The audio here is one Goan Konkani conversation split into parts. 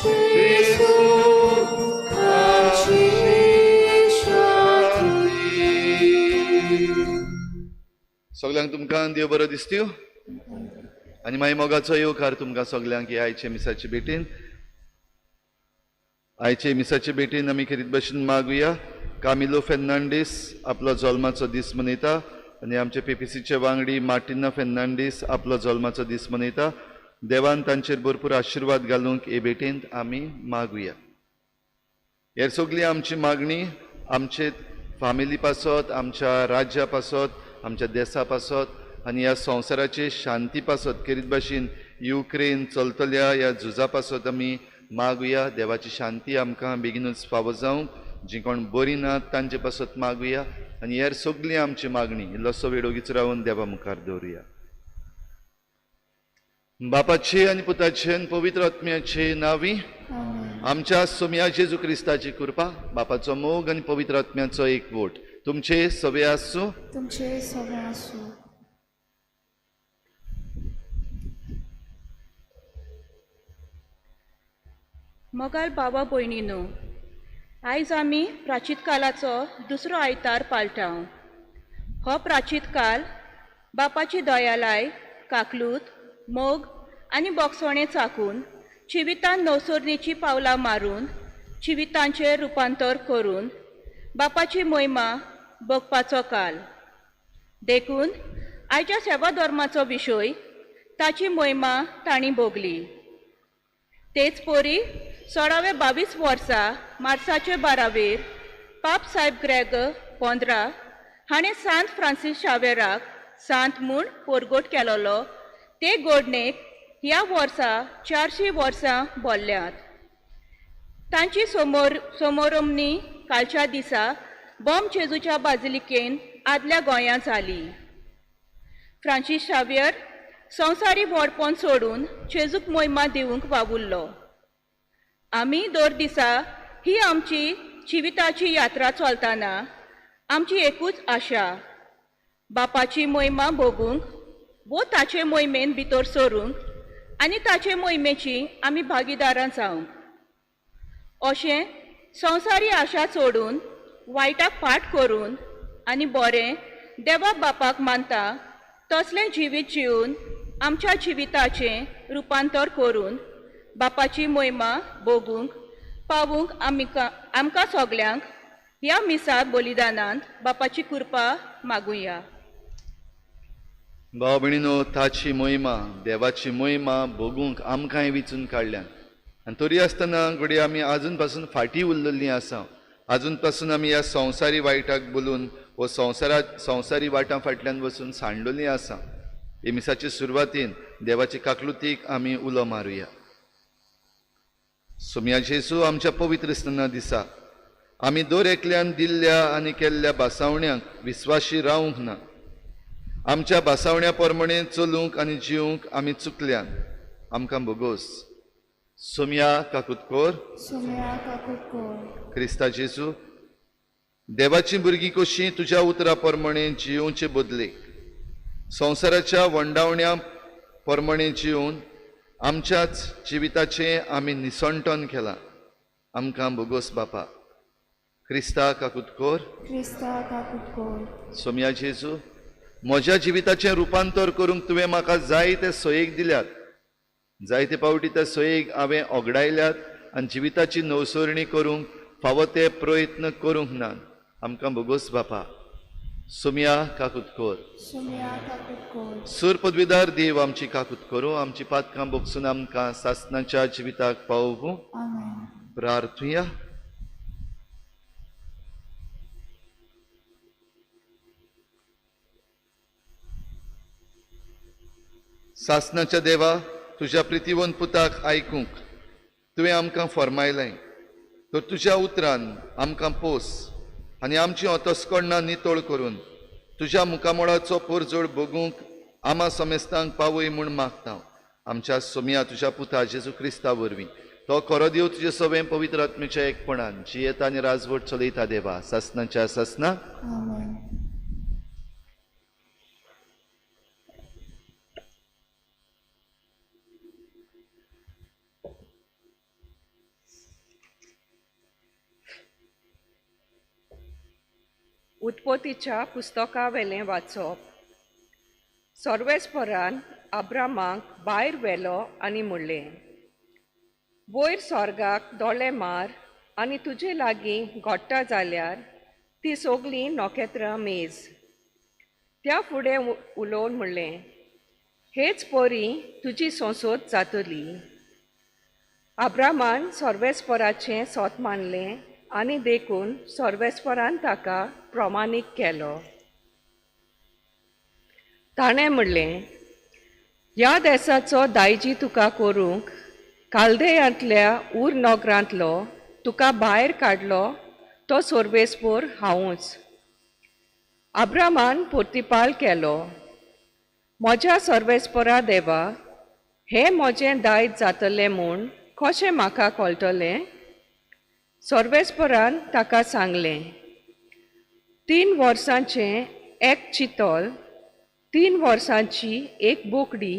जेजू ताची शांती. सगल्यांक तुमकां देव बरो दिसत्यो आनी मागीर मोगाचो येवकार तुमकां सगल्यांक ह्या आयचे मिसाचे भेटीन. आयचे मिसाचे भेटीन आमी खेरीत भशेन मागुया. कामिलो फेर्नांडीस आपलो जल्माचो दीस मनयता आनी आमचे पीपीसीचे वांगडी मार्टिना फेर्नांडीस आपलो जल्माचो दीस मनयता. देवान तांचेर भरपूर आशिर्वाद घालूंक हे भेटींत आमी मागुया. हेर सगळी आमची मागणी आमचे फामिली पासत, आमच्या राज्या पासत, आमच्या देसा पासत आनी ह्या संवसाराचे शांती पासत, खेरीत भाशेन युक्रेन चलतल्या ह्या झुजा पासत आमी मागुया. देवाची शांती आमकां बेगीनूच फावो जावंक, जी कोण बरी ना तांचे पासत मागुया आनी हेर सगळी आमची मागणी इल्लोसो वेळ ओगीच रावन देवा मुखार दवरुया. बापाचे आनी पुताचे आनी पवित्र आत्म्याचे नांवी आमच्या सोम्या जेजू क्रिस्ताची कृपा, बापाचो मोग आनी पवित्र आत्म्याचो एकवट तुमचे सवे आसूं. तुमचे सवे आसूं. मोगाल बाबा भयणीनो, आयज आमी प्राचीत कालाचो दुसरो आयतार पाळटा. हो प्राचीत काल बापाची दयालाय, काकलूत, मोग आनी बोगसोणें चाकून जिवितान नवसरणीची पावलां मारून जिवितांचें रुपांतर करून बापाची मोहिमा भोगपाचो काल. देखून आयच्या सेवा धर्माचो विशय ताची मोहिमा तांणी भोगली. तेच परी 1622 वर्सा मार्साचे 12वेर पाप साहेब ग्रेग 15 हाणें सांत फ्रांसीस शावेराक सांत म्हूण पोरगोट केलोलो ते गोडणेक ह्या वर्सा 400 वर्सां भरल्यांत. तांची समोरमनी कालच्या दिसा बॉम जेजूच्या बाजिलिकेन आदल्या गोंयांत जाली. फ्रांसीस शावियर संवसारी व्हडपण सोडून जेजूक मोहिमा दिवंक वावुरलो. आमी दर दिसा ही आमची जिविताची यात्रा चलतना आमची एकूच आशा, बापाची मोहिमा भोगूंक वो ताचे मोहिमेन भितर सरूंक आनी ताचे मोहिमेची आमी भागीदारां जावंक. अशें संवसारी आशा सोडून वायटाक फाट करून आनी बरें देवा बापाक मानता तसलें जिवीत जिवन आमच्या जिविताचें रुपांतर करून बापाची मोहिमा भोगूंक पावूंक आमकां सगल्यांक ह्या मिसा बलिदानांत बापाची कृपा मागुया. भाव भयणीनो, ताची मोहिमा, देवाची मोहिमा भोगूंक आमकांय विचून काडल्यान आनी तरी आसतना घडये आमी आजून पासून फाटीं उरलेलीं आसा. आजून पासून आमी ह्या संवसारी वायटाक बोलून वो संवसारी वाटां फाटल्यान वचून सांडलेलीं आसा. हे मिसाचे सुरवातीन देवाचे काकलुतीक आमी उलो मारुया. सोम्या जेजू, आमच्या पवित्र स्नाना दिसा आमी दर एकल्यान दिल्ल्या आनी केल्ल्या भासावण्यांक विस्वाशी रावंक ना. आमच्या भासावण्या प्रमाणे चलूंक आनी जिवंक आमी चुकल्यान. आमकां भोगोस. सोम्या काकूत कोर. सोम्या काकूत कोर. क्रिस्ता जेजू, देवाची भुरगीं कशीं तुज्या उतरा प्रमाणे जियोवचे बदलेक संवसाराच्या वंडावण्या प्रमाणे जिवन आमच्याच जिविताचें आमी निसणटन केलां. आमकां भोगोस बापा. क्रिस्ता काकूत कोर. क्रिस्ता काकूत कोर. सोम्या जेजू, म्हज्या जिविताचें रुपांतर करूंक तुवें म्हाका जायते सोयेक दिल्यात. जायते पावटी त्या सोयेक हांवें ओगडायल्यात आनी जिविताची नवसरणी करूंक फावो ते प्रयत्न करूंक ना. आमकां भोगोस बापा. सोम्या काकूत कोर. सोम्या काकूत कोर. सूर पदवीदार देव आमची काकूत करूं, आमची पातकां भोगसून आमकां सासणाच्या जिविताक पावोवं. प्रार्थुया. सासणाच्या देवा, तुज्या प्रितीवन पुताक आयकूंक तुवें आमकां फर्मायलें तर तुज्या उतरान आमकां पोस आनी आमची अंतस्करणां नितळ करून तुज्या मुखामळाचो पोरजोड भोगूंक आमा समेस्तांक पावय म्हूण मागता. आमच्या सोम्या तुज्या पुता जेजू क्रिस्ता वरवीं तो खरो देव तुजे सवें पवित्र आत्मेच्या एकपणान जियेता आनी राजवट चलयता देवा सासणाच्या सासना. उत्पत्तीच्या पुस्तकावेलें वाचप. सर्वेस्परान अब्रामाक भायर व्हेलो आनी म्हणलें, वयर स्वर्गाक दोळे मार आनी तुजे लागीं घोडटा जाल्यार ती सगळीं नखेत्रां मेज. त्या फुडें उलोवन म्हणलें, हेच परी तुजी संसद जातली. अब्रामान सर्वेस्पराचें सोत मानलें आनी देखून सर्वेस्परान ताका प्रमाणीक केलो. ताणें म्हणलें, ह्या देसाचो दायजी तुका करूंक कालदेयांतल्या उर नगरांतलो तुका भायर काडलो तो सर्वेस्पर हांवूच. अब्रामान प्रतिपाल केलो, म्हज्या सर्वेस्परा देवा, हें म्हजें दायज जातलें म्हूण कशें म्हाका कळटलें? सर्वेस्परान ताका सांगलें, 3 वर्सांचें एक चितोल, 3 वर्सांची एक बोकडी,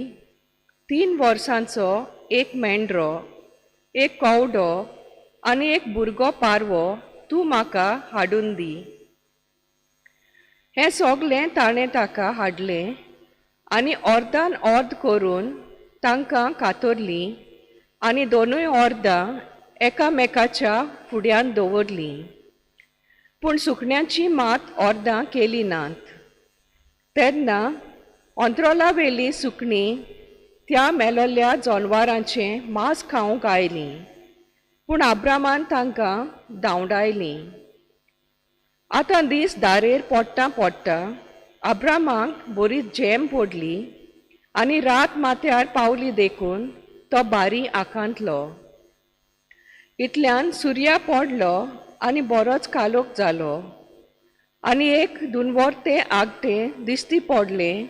3 वर्सांचो एक मेंढरो, एक कवडो आनी एक भुरगो पारवो तूं म्हाका हाडून दी. हें सगलें ताणें ताका हाडलें आनी अर्दान अर्द करून तांकां कातरलीं आनी दोनूय अर्दां एकामेकाच्या फुड्यान दवरलीं. पूण सुकण्यांची मात अर्दां केली नात. तेन्ना अंत्रोलावेलीं सुकणीं त्या मेलोल्या जनवारांचें मांस खावंक आयलीं, पूण अब्रामान तांकां धांवडायलीं. आतां दीस दारेर पडटा पडटा अब्रामाक बरी झेम पडली आनी रात माथ्यार पावली देखून तो बारी आकांतलो. इतल्यान सुर्या पडलो आनी बरोच कालोख जालो आनी एक दुनवर्तें आगटें दिश्टी पडलें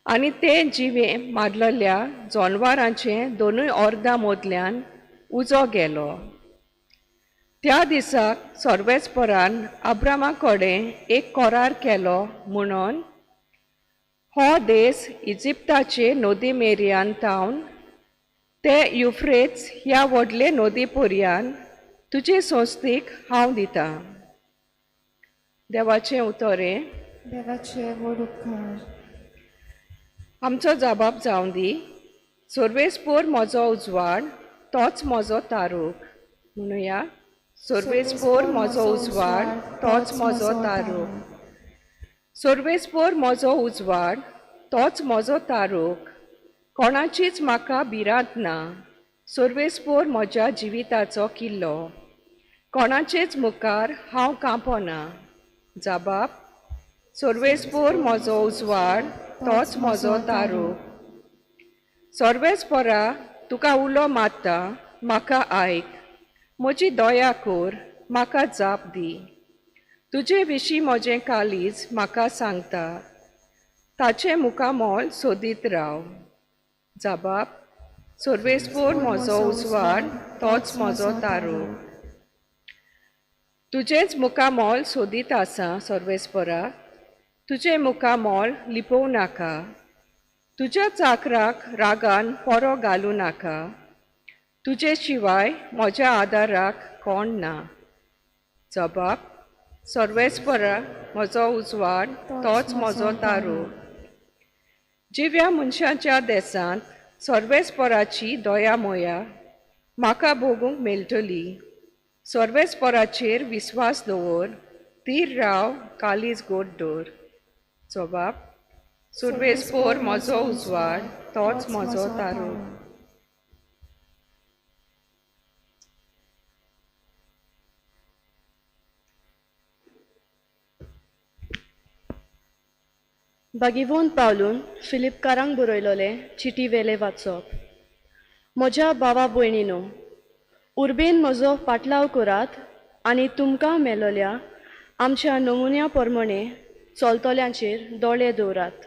आनी तें जिवें मारलेल्या जनवारांचें दोनूय अर्दां मदल्यान उजो गेलो. त्या दिसाक सर्वेस्परान अब्रामा कडेन एक करार केलो म्हणून, हो देस इजिप्ताचे नदी मेरयान तावन ते युफ्रेट्स ह्या व्हडले नदी पर्यान तुजे संस्थेक हांव दितां. देवाचें उतर हें. देवाचे व्हड उपकार. आमचो जबाब जावं दी. सर्वेस्पर म्हजो उजवाड, तोच म्हजो तारूक. म्हणुया, सर्वेस्पर म्हजो उजवाड, तोच म्हजो तारूक. सर्वेस्पर म्हजो उजवाड, तोच म्हजो तारूक. कोणाचीच म्हाका भिरांत ना. सर्वेस्पर म्हज्या जिविताचो किल्लो. कोणाचेच मुखार हांव कांपना. जबाब, सर्वेस्पर म्हजो उजवाड, तोच म्हजो तारूक. सर्वेस्परा, तुका उलो मारता, म्हाका आयक. म्हजी दया कर, म्हाका जाप दी. तुजे विशीं म्हजें काळीज म्हाका सांगता, ताचें मुखामोल सोदीत राव. जबाब, सर्वेस्पर म्हजो उजवाड, तोच म्हजो तारूक. तुजेंच मुखामोल सोदीत आसा सर्वेस्परा, तुजें मुखामोल लिपोवं नाका. तुज्या चाकराक रागान पोरो घालूं नाका. तुजे शिवाय म्हज्या आदाराक कोण ना. जबाब, सर्वेस्परा म्हजो उजवाड, तोच म्हजो तारूक. जिव्या मनशाच्या देसांत सर्वेस्पराची दया मोया म्हाका भोगूंक मेळटली. सर्वेस्पराचेर विस्वास दवर, थीर राव, काळीज गोड दवर. जबाब, सर्वेस्पर म्हजो उजवाड, तोच म्हजो तारूक. बागीवोन पावलून फिलिपकारांक बरयलोले चिटी वेले वाचप. म्हज्या भावा भयणीनो, उर्बेन म्हजो पाटलाव करात आनी तुमकां मेलोल्या आमच्या नमुन्या प्रमाणे चलतल्यांचेर दोळे दवरात.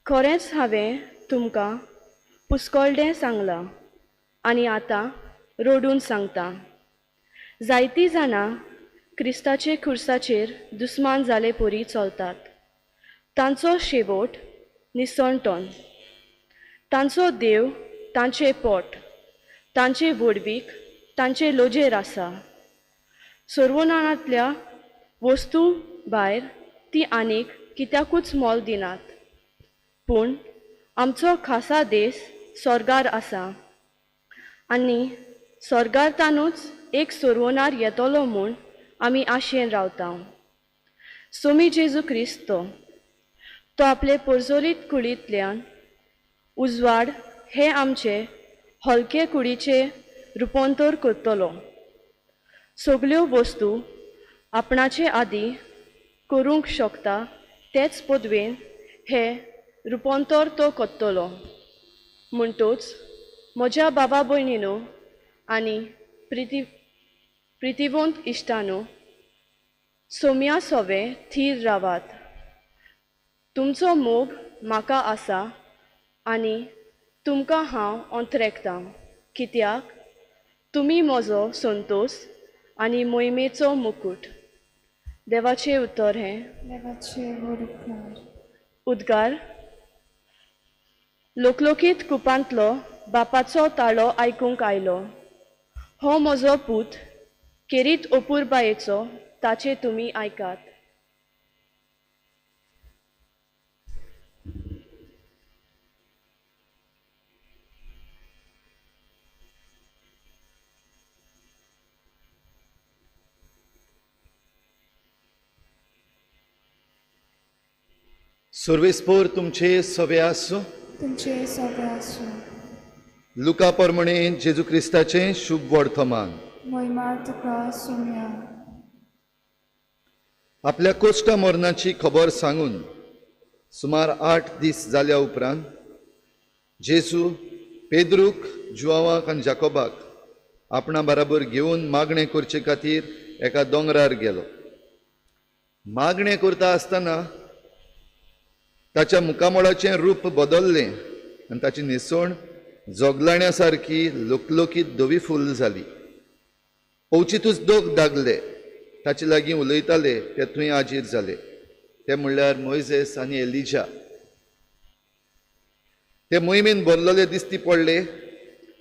खरेंच हांवें तुमकां पुस्कोळडें सांगलां आनी आतां रडून सांगता. जायतीं जाणां क्रिस्ताचे खुर्साचेर दुस्मान जाले परी चलतात. तांचो शेवट निसणटन. तांचो देव तांचें पोट, तांचे व्हडवीक तांचे लोजेर आसा. सर्वनांतल्या वस्तू भायर ती आनीक कित्याकूच मोल दिनात. पूण आमचो खासा देस सोर्गार आसा आनी सोर्गारतानूच एक सोरवणार येतलो म्हूण आमी आशेन रावता. सोमी जेजू क्रिस्त तो आपले पोरजोरीत कुडींतल्यान उजवाड हे आमचे हलके कुडीचे रुपांतर करतलो. सगल्यो वस्तू आपणाचे आदी करूंक शकता तेच पदवेन हे रुपांतर तो करतलो. म्हणटूच म्हज्या बाबा भयणीनो आनी प्रितीवंत इश्टानो, सोम्या सोवे थीर रावात. तुमचो मोग म्हाका आसा आनी तुमकां हांव अंतरेकतां, कित्याक तुमी म्हजो संतोश आनी मोहिमेचो मुकूट. देवाचें उतर हें. देवाचे व्हड उपकार. उद्गार. लोकलोकीत कुपांतलो बापाचो ताळो आयकूंक आयलो, हो म्हजो पूत केरीत अपुरबायेचो, ताचें तुमी आयकात. सर्वेस्पोर तुमचे सवे आसूं. तुमचे सवे आसूं. लुका परमणे जेजू क्रिस्ताचें शुभ वर्तमान. मोहिमा तुका सोम्या. आपल्या कोश्टा मरणाची खबर सांगून सुमार 8 दीस जाल्या उपरांत जेजू पेद्रूक, जुआवाक आनी जाकोबाक आपणा बराबर घेवन मागणें करचे खातीर एका दोंगरार गेलो. मागणें करता आसतना ताच्या मुखामळाचें रूप बदल्लें आनी ताची न्हेसवण जोगलाण्या सारकी लोकलोकीत धवी फूल जाली. अवचितूच दोग दागले ताचे लागीं उलयताले ते थंय आजीर जाले. ते म्हणल्यार मोयजेस आनी एलिजा. ते मोहिमेन भरलेले दिसती पडले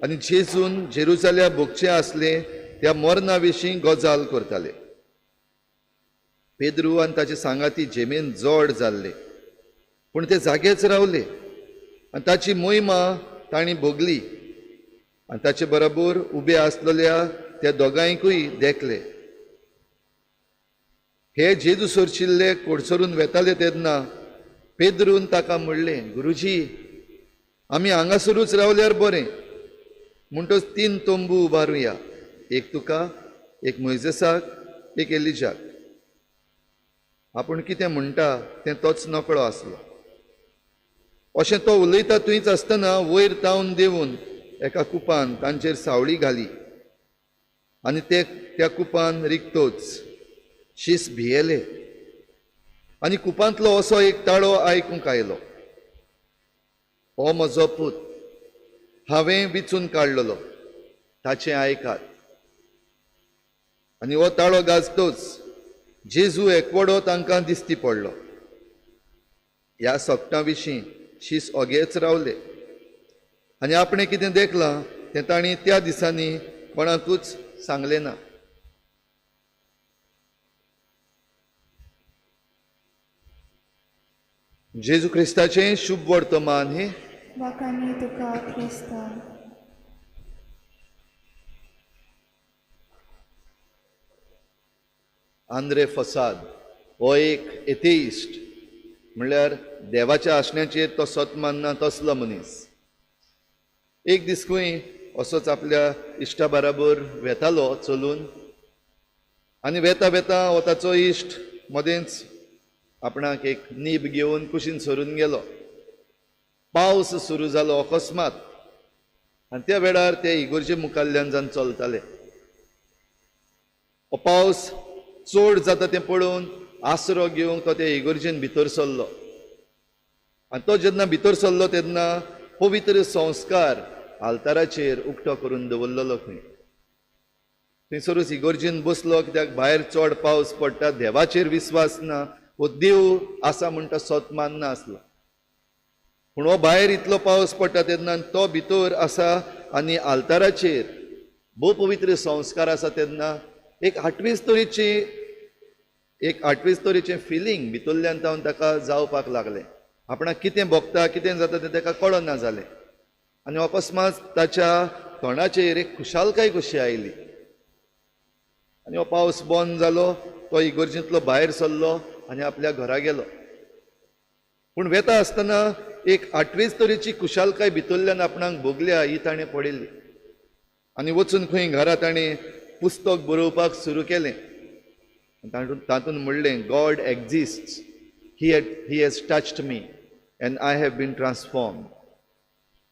आनी जेजून जेरुजाल्या भोगचें आसलें त्या मरणा विशीं गजाल करताले. पेद्रू आनी ताचे सांगाती जेमेन जड जाल्ले, पूण ते जागेच रावले आनी ताची मोहिमा तांणी भोगली आनी ताचे बरोबर उबे आसलेल्या त्या दोगांयकूय देखले. हे जेजू सरशिल्ले कोडसरून वेताले तेन्ना पेद्रून ताका म्हणलें, गुरुजी, आमी हांगासरूच रावल्यार बरें. म्हणटच 3 तंबू उबारुया, एक तुका, एक मोयजेसाक, एक एलिजाक. आपूण कितें म्हणटा तें तोच नकळो आसलो. अशें तो उलयता थंयच आसतना वयर तावन देंवून एका कुपान तांचेर सावळी घाली आनी ते त्या कुपान रिगतोच शीस भियेले आनी कुपांतलो असो एक ताळो आयकूंक आयलो, हो म्हजो पूत, हांवें विचून काडलेलो, ताचें आयकात. आनी हो ताळो गाजतोच जेजू एकवडो तांकां दिसती पडलो. ह्या सगटां विशीं शीस ओगेच रावले आनी आपणें कितें देखलां तें तांणी त्या दिसांनी कोणाकूच सांगलें ना. जेजू क्रिस्ताचें शुभ वर्तमान हें. वाखाणी तुका क्रिस्ता. आंद्रे फसाद हो एक एथेइस्ट, म्हणल्यार देवाच्या आसण्याचेर तो सत मानना तसलो मनीस. एक दीस खंय असोच आपल्या इश्टा बराबर वेतालो चलून आनी वेता वेता हो ताचो इश्ट मदेंच आपणाक एक नीब घेवन कुशीन सरून गेलो. पावस सुरू जालो अकस्मात आनी त्या वेळार ते इगोर्जे मुखाल्ल्यान जावन चलताले. हो पावस चड जाता तें पळोवन आसरो घेवंक तो त्या इगोर्जेन भितर सरलो आनी तो जेन्ना भितर सरलो तेन्ना पवित्र संस्कार आल्ताराचेर उक्तो करून दवरलेलो खंय. थंयसरूच इगोर्जेन बसलो, कित्याक भायर चड पावस पडटा, देवाचेर विस्वास ना, हो देव आसा म्हणटा सत मानना आसलो. पूण हो भायर इतलो पावस पडटा तेन्ना तो भितर आसा आनी आल्ताराचेर भोव पवित्र संस्कार आसा तेन्ना एक आठवीच तरेची एक आठवेच तरेचें फिलींग भितरल्यान तावन ताका जावपाक लागलें. आपणाक कितें भोगता कितें जाता तें ताका कळना जालें आनी अकस्मात ताच्या तोंडाचेर एक खुशालकाय कशी आयली आनी हो पावस बंद जालो. तो इगर्जेंतलो भायर सरलो आनी आपल्या घरा गेलो. पूण वेता आसतना एक आठवेच तरेची खुशालकाय भितरल्यान आपणाक भोगल्या ही ताणें पळयली आनी वचून खंय घरा ताणें पुस्तक बरोवपाक सुरू केलें. तातूंत म्हणलें, God exists, he has touched me and I have been transformed.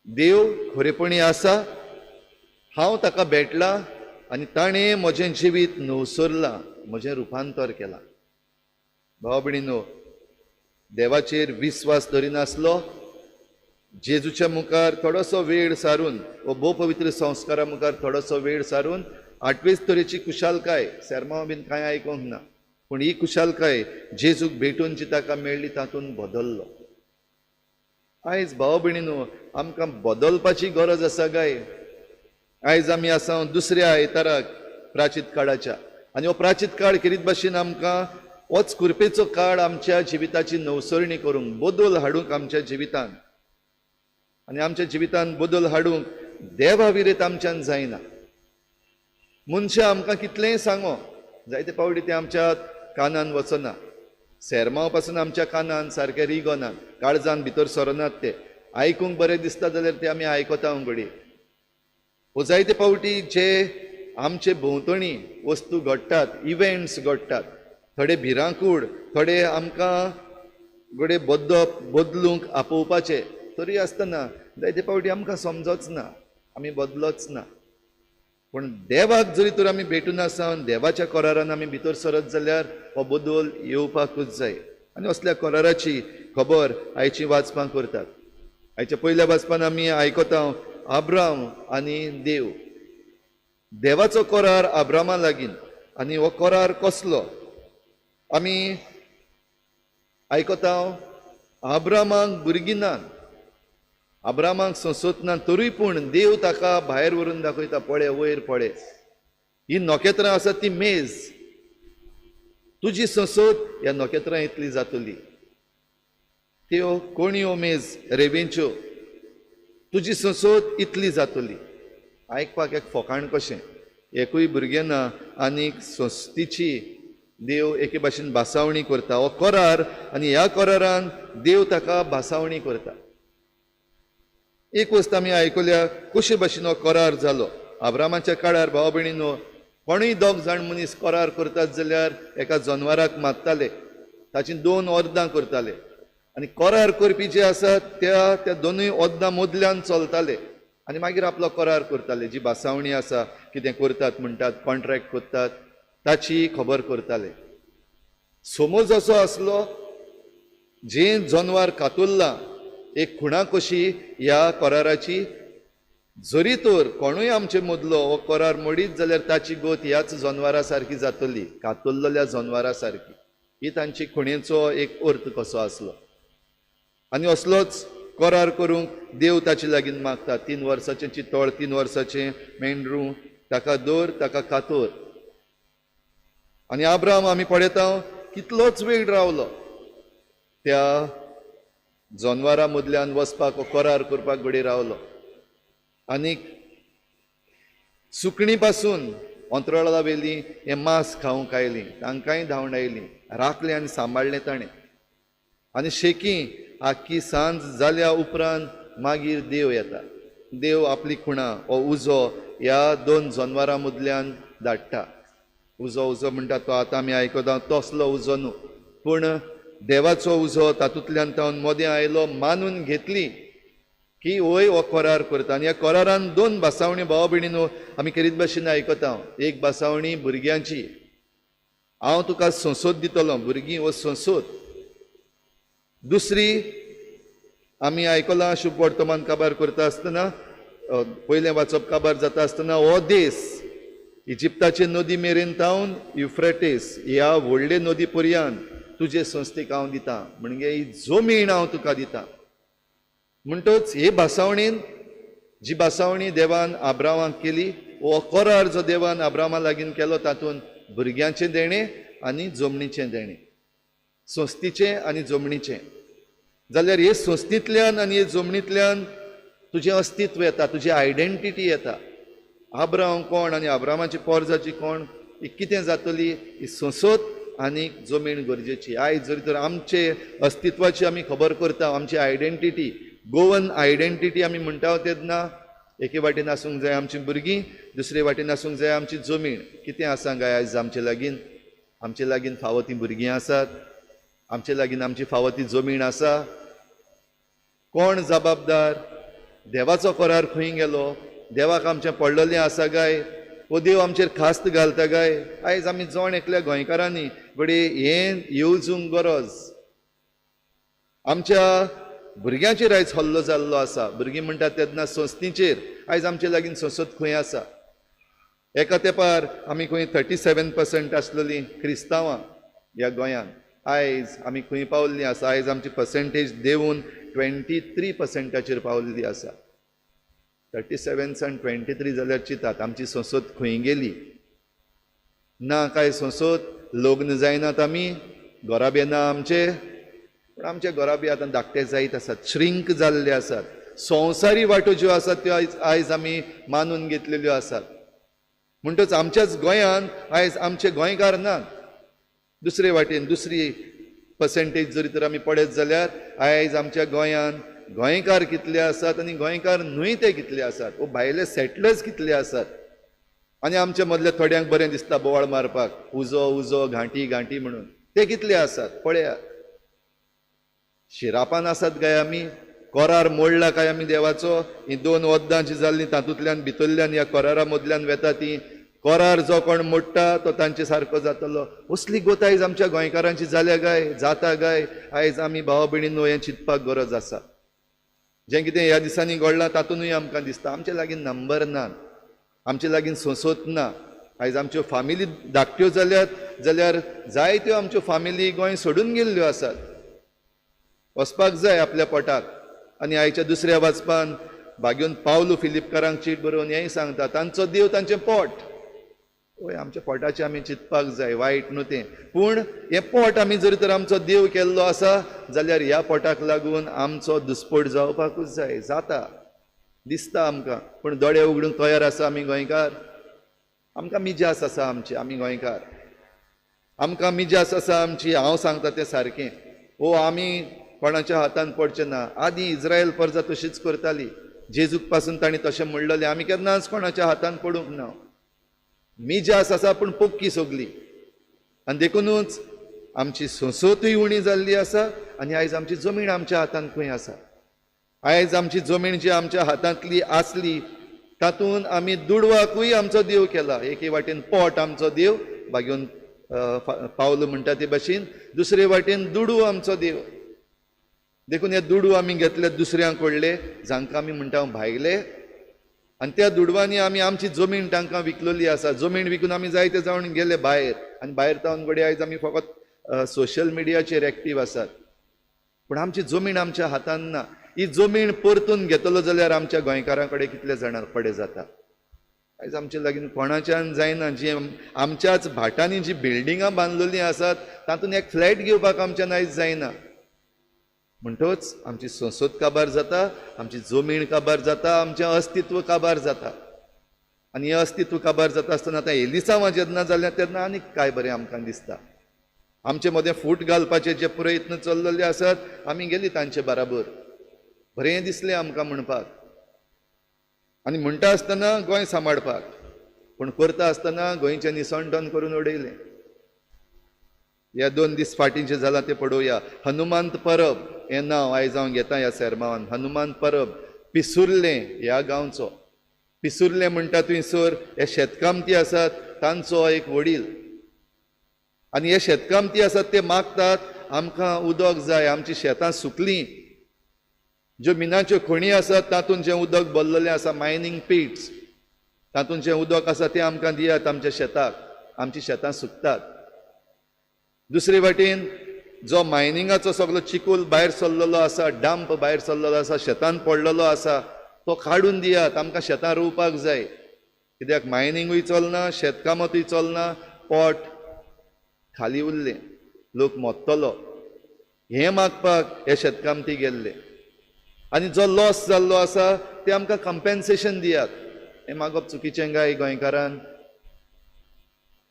देव खरेपणी आसा, हांव ताका भेटला आनी ताणें म्हजें जिवीत नवसरलां, म्हजें रुपांतर केलां. भाव भयणीनो, देवाचेर विस्वास धरिनासलो, जेजूच्या मुखार थोडोसो वेळ सारून वो भोव पवित्र संस्कारा मुखार थोडोसो वेळ सारून आठवेच तरेची खुशालकाय, सेर्मांव बीन कांय आयकूंक ना, पूण ही खुशालकाय जेजूक भेटून जी ताका मेळ्ळी तातूंत बदल्लो. आयज भाव भयणीनो, आमकां बदलपाची गरज आसा काय? आयज आमी आसा दुसऱ्या आयताराक प्राचीत काळाच्या आनी हो प्राचीत काळ खेरीत भाशेन आमकां होच कुरपेचो काळ आमच्या जिविताची नवसरणी करूंक, बदल हाडूंक आमच्या जिवितान आनी आमच्या जिवितान बदल हाडूंक देवा विरेत आमच्यान जायना. मनशां आमकां कितलेंय सांगो, जायते पावटी तें आमच्या कानान वचना, सेरमांव पासून आमच्या कानान सारकें रिगना, काळजान भितर सरनात, ते आयकूंक बरें दिसता जाल्यार ते आमी आयकता घडये. वो जायते पावटी जे आमचे भोंवतणी वस्तू घडटात, इव्हेंट्स घडटात, थोडे भिरांकूळ, थोडे आमकां घडये बदलूंक आपोवपाचे, तरी आसतना जायते पावटी आमकां समजच ना, आमी बदलोच ना. पूण देवाक जरी तर आमी भेटून आसा, देवाच्या करारान आमी भितर सरत जाल्यार हो बदल येवपाकूच जाय. आनी असल्या कराराची खबर आयची वाचपां करतात. आयच्या पयल्या वाचपान आमी आयकता आब्राम आनी देव, देवाचो करार आब्रामा लागीं. आनी हो करार कसलो आमी आयकता, आब्रामाक भुरगीं ना, आब्रामाक संसोत ना, तरूय पूण देव ताका भायर व्हरून दाखयता, पळय वयर पळय, ही नखेत्रां आसा ती मेज, तुजी संसोत ह्या नखेत्रां इतली जातली, त्यो कोणयो मेज रेवेंच्यो, तुजी संसोत इतली जातली. आयकपाक एक फोकाण कशें, एकूय भुरगें ना आनीक संस्थेची देव एके भाशेन भासावणी करता, हो करार, आनी ह्या करारान देव ताका भासावणी करता. एक वस्त आमी आयकल्या कशे भाशेन हो करार जालो. आब्रामाच्या काळार भाव भयणीनो, कोणूय दोग जाण मनीस करार करतात जाल्यार एका जनवराक मारताले, ताची दोन अर्दां करताले आनी करार करपी जे आसात त्या त्या दोनूय अर्दां मदल्यान चलताले आनी मागीर आपलो करार करताले. जी भासावणी आसा, कितें करतात म्हणटात, कॉन्ट्रॅक्ट करतात, ताची खबर करताले. समज असो आसलो, जें जनवार कातुल्लां एक खुणा कशी ह्या कराराची, जरी तर कोणूय आमचे मदलो हो करार मोडीत जाल्यार ताची गत ह्याच जनवरा सारकी जातली, कातुल्लल्या जनवरा सारकी. ही तांची खुणेचो एक अर्थ कसो आसलो. आनी असलोच करार करूंक देव ताचे लागीं मागता, 3 वर्साचें चितळ, 3 वर्साचें मेंढरू, ताका दर, ताका कातोर. आनी आब्राम आमी पळयता कितलोच वेळ रावलो त्या जनवरां मदल्यान वचपाक, करार करपाक घडये रावलो. आनीक सुकणी पासून अंतराळा वेली हें मांस खावंक आयलीं, तांकांय धांवडायलीं, राखलें आनी सांबाळ्ळें ताणें. आनी शेकी आख्खी सांज जाल्या उपरांत मागीर देव येता, देव आपली खुणा हो उजो ह्या 2 जनवरां मदल्यान धाडटा. उजो उजो म्हणटा तो आतां आमी आयकता तसलो उजो न्हू, पूण देवाचो उजो तातूंतल्यान तावन मदें आयलो, मानून घेतली की वय हो करार करता. आनी ह्या करारान 2 भासावणी भाव भयणीनो आमी खेरीत भाशेन आयकता. एक भासावणी भुरग्यांची, हांव तुका संसोद दितलो, भुरगीं हो संसोद. दुसरी आमी आयकलां शुभ वर्तमान काबार करता आसतना, पयलें वाचप काबार जाता आसतना, हो देस इजिप्ताचे नदी मेरेन तावन युफ्रेटीस ह्या व्हडले नदी पर्यंत तुजे संस्थेक हांव दिता, म्हणजे ही जमीन हांव तुका दिता. म्हणटच हे भासावणीन जी भासावणी देवान आब्रामाक केली, हो करार जो देवान आब्रामा लागीं केलो तातूंत भुरग्यांचें देणें आनी जमनीचें देणें, संस्थेचें आनी जमनीचें. जाल्यार हे संस्थेंतल्यान आनी हे जमनींतल्यान तुजें अस्तित्व येता, तुजी आयडेंटिटी येता. आब्राम कोण आनी आब्रामाची पोरजाची कोण, ही कितें जातली, ही संसद आनी जमीन गरजेची. आयज जरी तर आमचे अस्तित्वाची आमी खबर करता, आमची आयडेंटिटी, गोवन आयडेंटिटी आमी म्हणटा तेन्ना एके वाटेन आसूंक जाय आमची भुरगीं, दुसरे वाटेन आसूंक जाय आमची जमीन. कितें आसा काय आयज आमचे लागीं? आमचे लागीं फावो ती भुरगीं आसात, आमचे लागीं आमची फावो ती जमीन आसा. कोण जबाबदार? देवाचो करार खंय गेलो? देवाक आमचें पडलेलें आसा काय? वो देव आमचेर खास्त घालता काय? आयज आमी जण एकल्या गोंयकारांनी घडये हें येवजूंक गरज. आमच्या भुरग्यांचेर आयज हल्लो जाल्लो आसा. भुरगीं म्हणटात तेन्ना संस्थेचेर. आयज आमचे लागीं संसद खंय आसा? एका तेंपार आमी खंय 37% आसलेलीं क्रिस्तांवां ह्या गोंयांत, आयज आमी खंय पावल्लीं आसा? आयज आमची पर्सेंटेज देंवून 23%चेर पावल्ली आसा. 37 सान 23 जाल्यार चिंतात आमची संसद खंय गेली? ना काय संसद, लग्न जायनात आमी, घराबे ना आमचे. पूण आमचे घराबे आतां धाकटे जायत आसात, श्रिंक जाल्ले आसात. संवसारी वाटो ज्यो आसात त्यो आयज आमी मानून घेतलेल्यो आसात. म्हणटच आमच्याच गोंयांत आयज आमचे गोंयकार नात. दुसरे वाटेन दुसरी पर्सेंटेज जरी तर आमी पळयत जाल्यार आयज आमच्या गोंयांत गोंयकार कितले आसात आनी गोंयकार न्हय ते कितले आसात, वो भायले सेटलर्स कितले आसात. आनी आमच्या मदल्या थोड्यांक बरें दिसता बोवाळ मारपाक, उजो उजो घांटी घांटी म्हणून, ते कितले आसात पळयात. शिरापान आसात काय आमी? करार मोडला काय आमी देवाचो? ही दोन वद्दां जी जाल्लीं तातूंतल्यान भितरल्यान ह्या करारा मदल्यान वेता ती करार जो कोण मोडटा तो तांचे सारको जातलो. असली गोत आयज आमच्या गोंयकारांची जाल्या काय, जाता काय? आयज आमी भाव भयणींनो हें चिंतपाक गरज आसा. जें कितें ह्या दिसांनी घडलां तातूंतय आमकां दिसता आमचे लागीं नंबर ना, आमचे लागीं संसद ना. आयज आमच्यो फामिली धाकट्यो जाल्यात जाल्यार जायत्यो आमच्यो फामिली गोंय सोडून गेल्ल्यो आसात. वचपाक जाय आपल्या पोटाक. आनी आयच्या दुसऱ्या वाचपान भाग्योन पावलू फिलिपकारांक चीट बरोवन हेंय सांगता, तांचो देव तांचें पोट. हय, आमच्या पोटाचें आमी चिंतपाक जाय, वायट न्हू तें, पूण हें पोट आमी जरी तर आमचो देव केल्लो आसा जाल्यार ह्या पोटाक लागून आमचो दुस्पोट जावपाकूच जाय. जाता दिसता आमकां, पूण दोळे उगडूंक तयार आसा आमी गोंयकार? आमकां मिजास आसा आमची, आमी गोंयकार आमकां मिजास आसा आमची. हांव सांगता तें सारकें. ओ आमी कोणाच्या हातान पडचें ना. आदीं इस्रायल परजा तशीच करताली, जेजूक पासून तांणी तशें म्हणलेलें, आमी केन्नाच कोणाच्या हातान पडूंक ना. मिजास आसा पूण पोक्की सगली. आनी देखुनूच आमची संसदूय उणी जाल्ली आसा आनी आयज आमची जमीन आमच्या हातान खंय आसा? आयज आमची जमीन जी आमच्या हातांतली आसली तातूंत आमी दुडवाकूय आमचो देव केला. एके वाटेन पोट आमचो देव, भाग्योन पावलो म्हणटा ते भाशेन, दुसरे वाटेन दुडू आमचो देव. देखून हे दुडू आमी घेतले दुसऱ्यांक कडले, जांकां आमी म्हणटा भायले, आनी त्या दुडवांनी आमी आमची जमीन तांकां विकलेली आसा. जमीन विकून आमी जायते जावन गेले भायर, आनी भायर जावन घडये आयज आमी फकत सोशल मिडियाचेर एक्टीव आसात, पूण आमची जमीन आमच्या हातान ना. ही जमीन परतून घेतलो जाल्यार आमच्या गोंयकारां कडेन कितले जाणां कडेन जाता? आयज आमचे लागीं कोणाच्यान जायना. जी आमच्याच भाटांनी जी बिल्डिंगां बांदलेलीं आसात तातूंत एक फ्लॅट घेवपाक आमच्यान आयज जायना. म्हणटच आमची संसद काबार जाता, आमची जमीन काबार जाता, आमचें अस्तित्व काबार जाता. आनी हें अस्तित्व काबार जाता आसतना आतां एलिसांवां जेन्ना जालें तेन्ना आनीक काय बरें आमकां दिसता. आमचे मदें फूट घालपाचे जे प्रयत्न चल्लेले आसात आमी गेली तांचे बराबर, बरें दिसलें आमकां म्हणपाक. आनी म्हणटा आसतना गोंय सांबाळपाक, पूण करता आसतना गोंयचें निसणटण करून उडयलें. ह्या 2 दीस फाटीं जें जालां तें पळोवया. हनुमंत परब हें नांव आयज हांव घेता ह्या सेरमावान. हनुमान परब पिसुर्लें ह्या गांवचो. पिसुर्लें म्हणटा थंयसर हे शेतकामती आसात तांचो एक वडील. आनी हे शेतकामती आसात ते मागतात आमकां उदक जाय, आमची शेतां सुकलीं, ज्यो मिनाच्यो खणी आसात तातूंत जें उदक भरलेलें आसा, मायनींग पिट्स, तातूंत जें उदक आसा तें आमकां दियात आमच्या शेताक, आमची शेतां सुकतात. दुसरे वाटेन जो मायनिंगाचो सगलो चिखोल भायर सरलेलो आसा, डंप भायर सरलेलो आसा, शेतान पडलेलो आसा, तो काडून दियात, आमकां शेतां रोवपाक जाय. कित्याक मायनिंगूय चलना, शेतकामतूय चलना, पोट खाली उरलें, लोक मोत्तलो हें मागपाक हे शेतकामती गेल्ले. आनी जो लॉस जाल्लो आसा ते आमकां कंपेन्सेशन दियात, हें मागप चुकीचें काय गोंयकारान?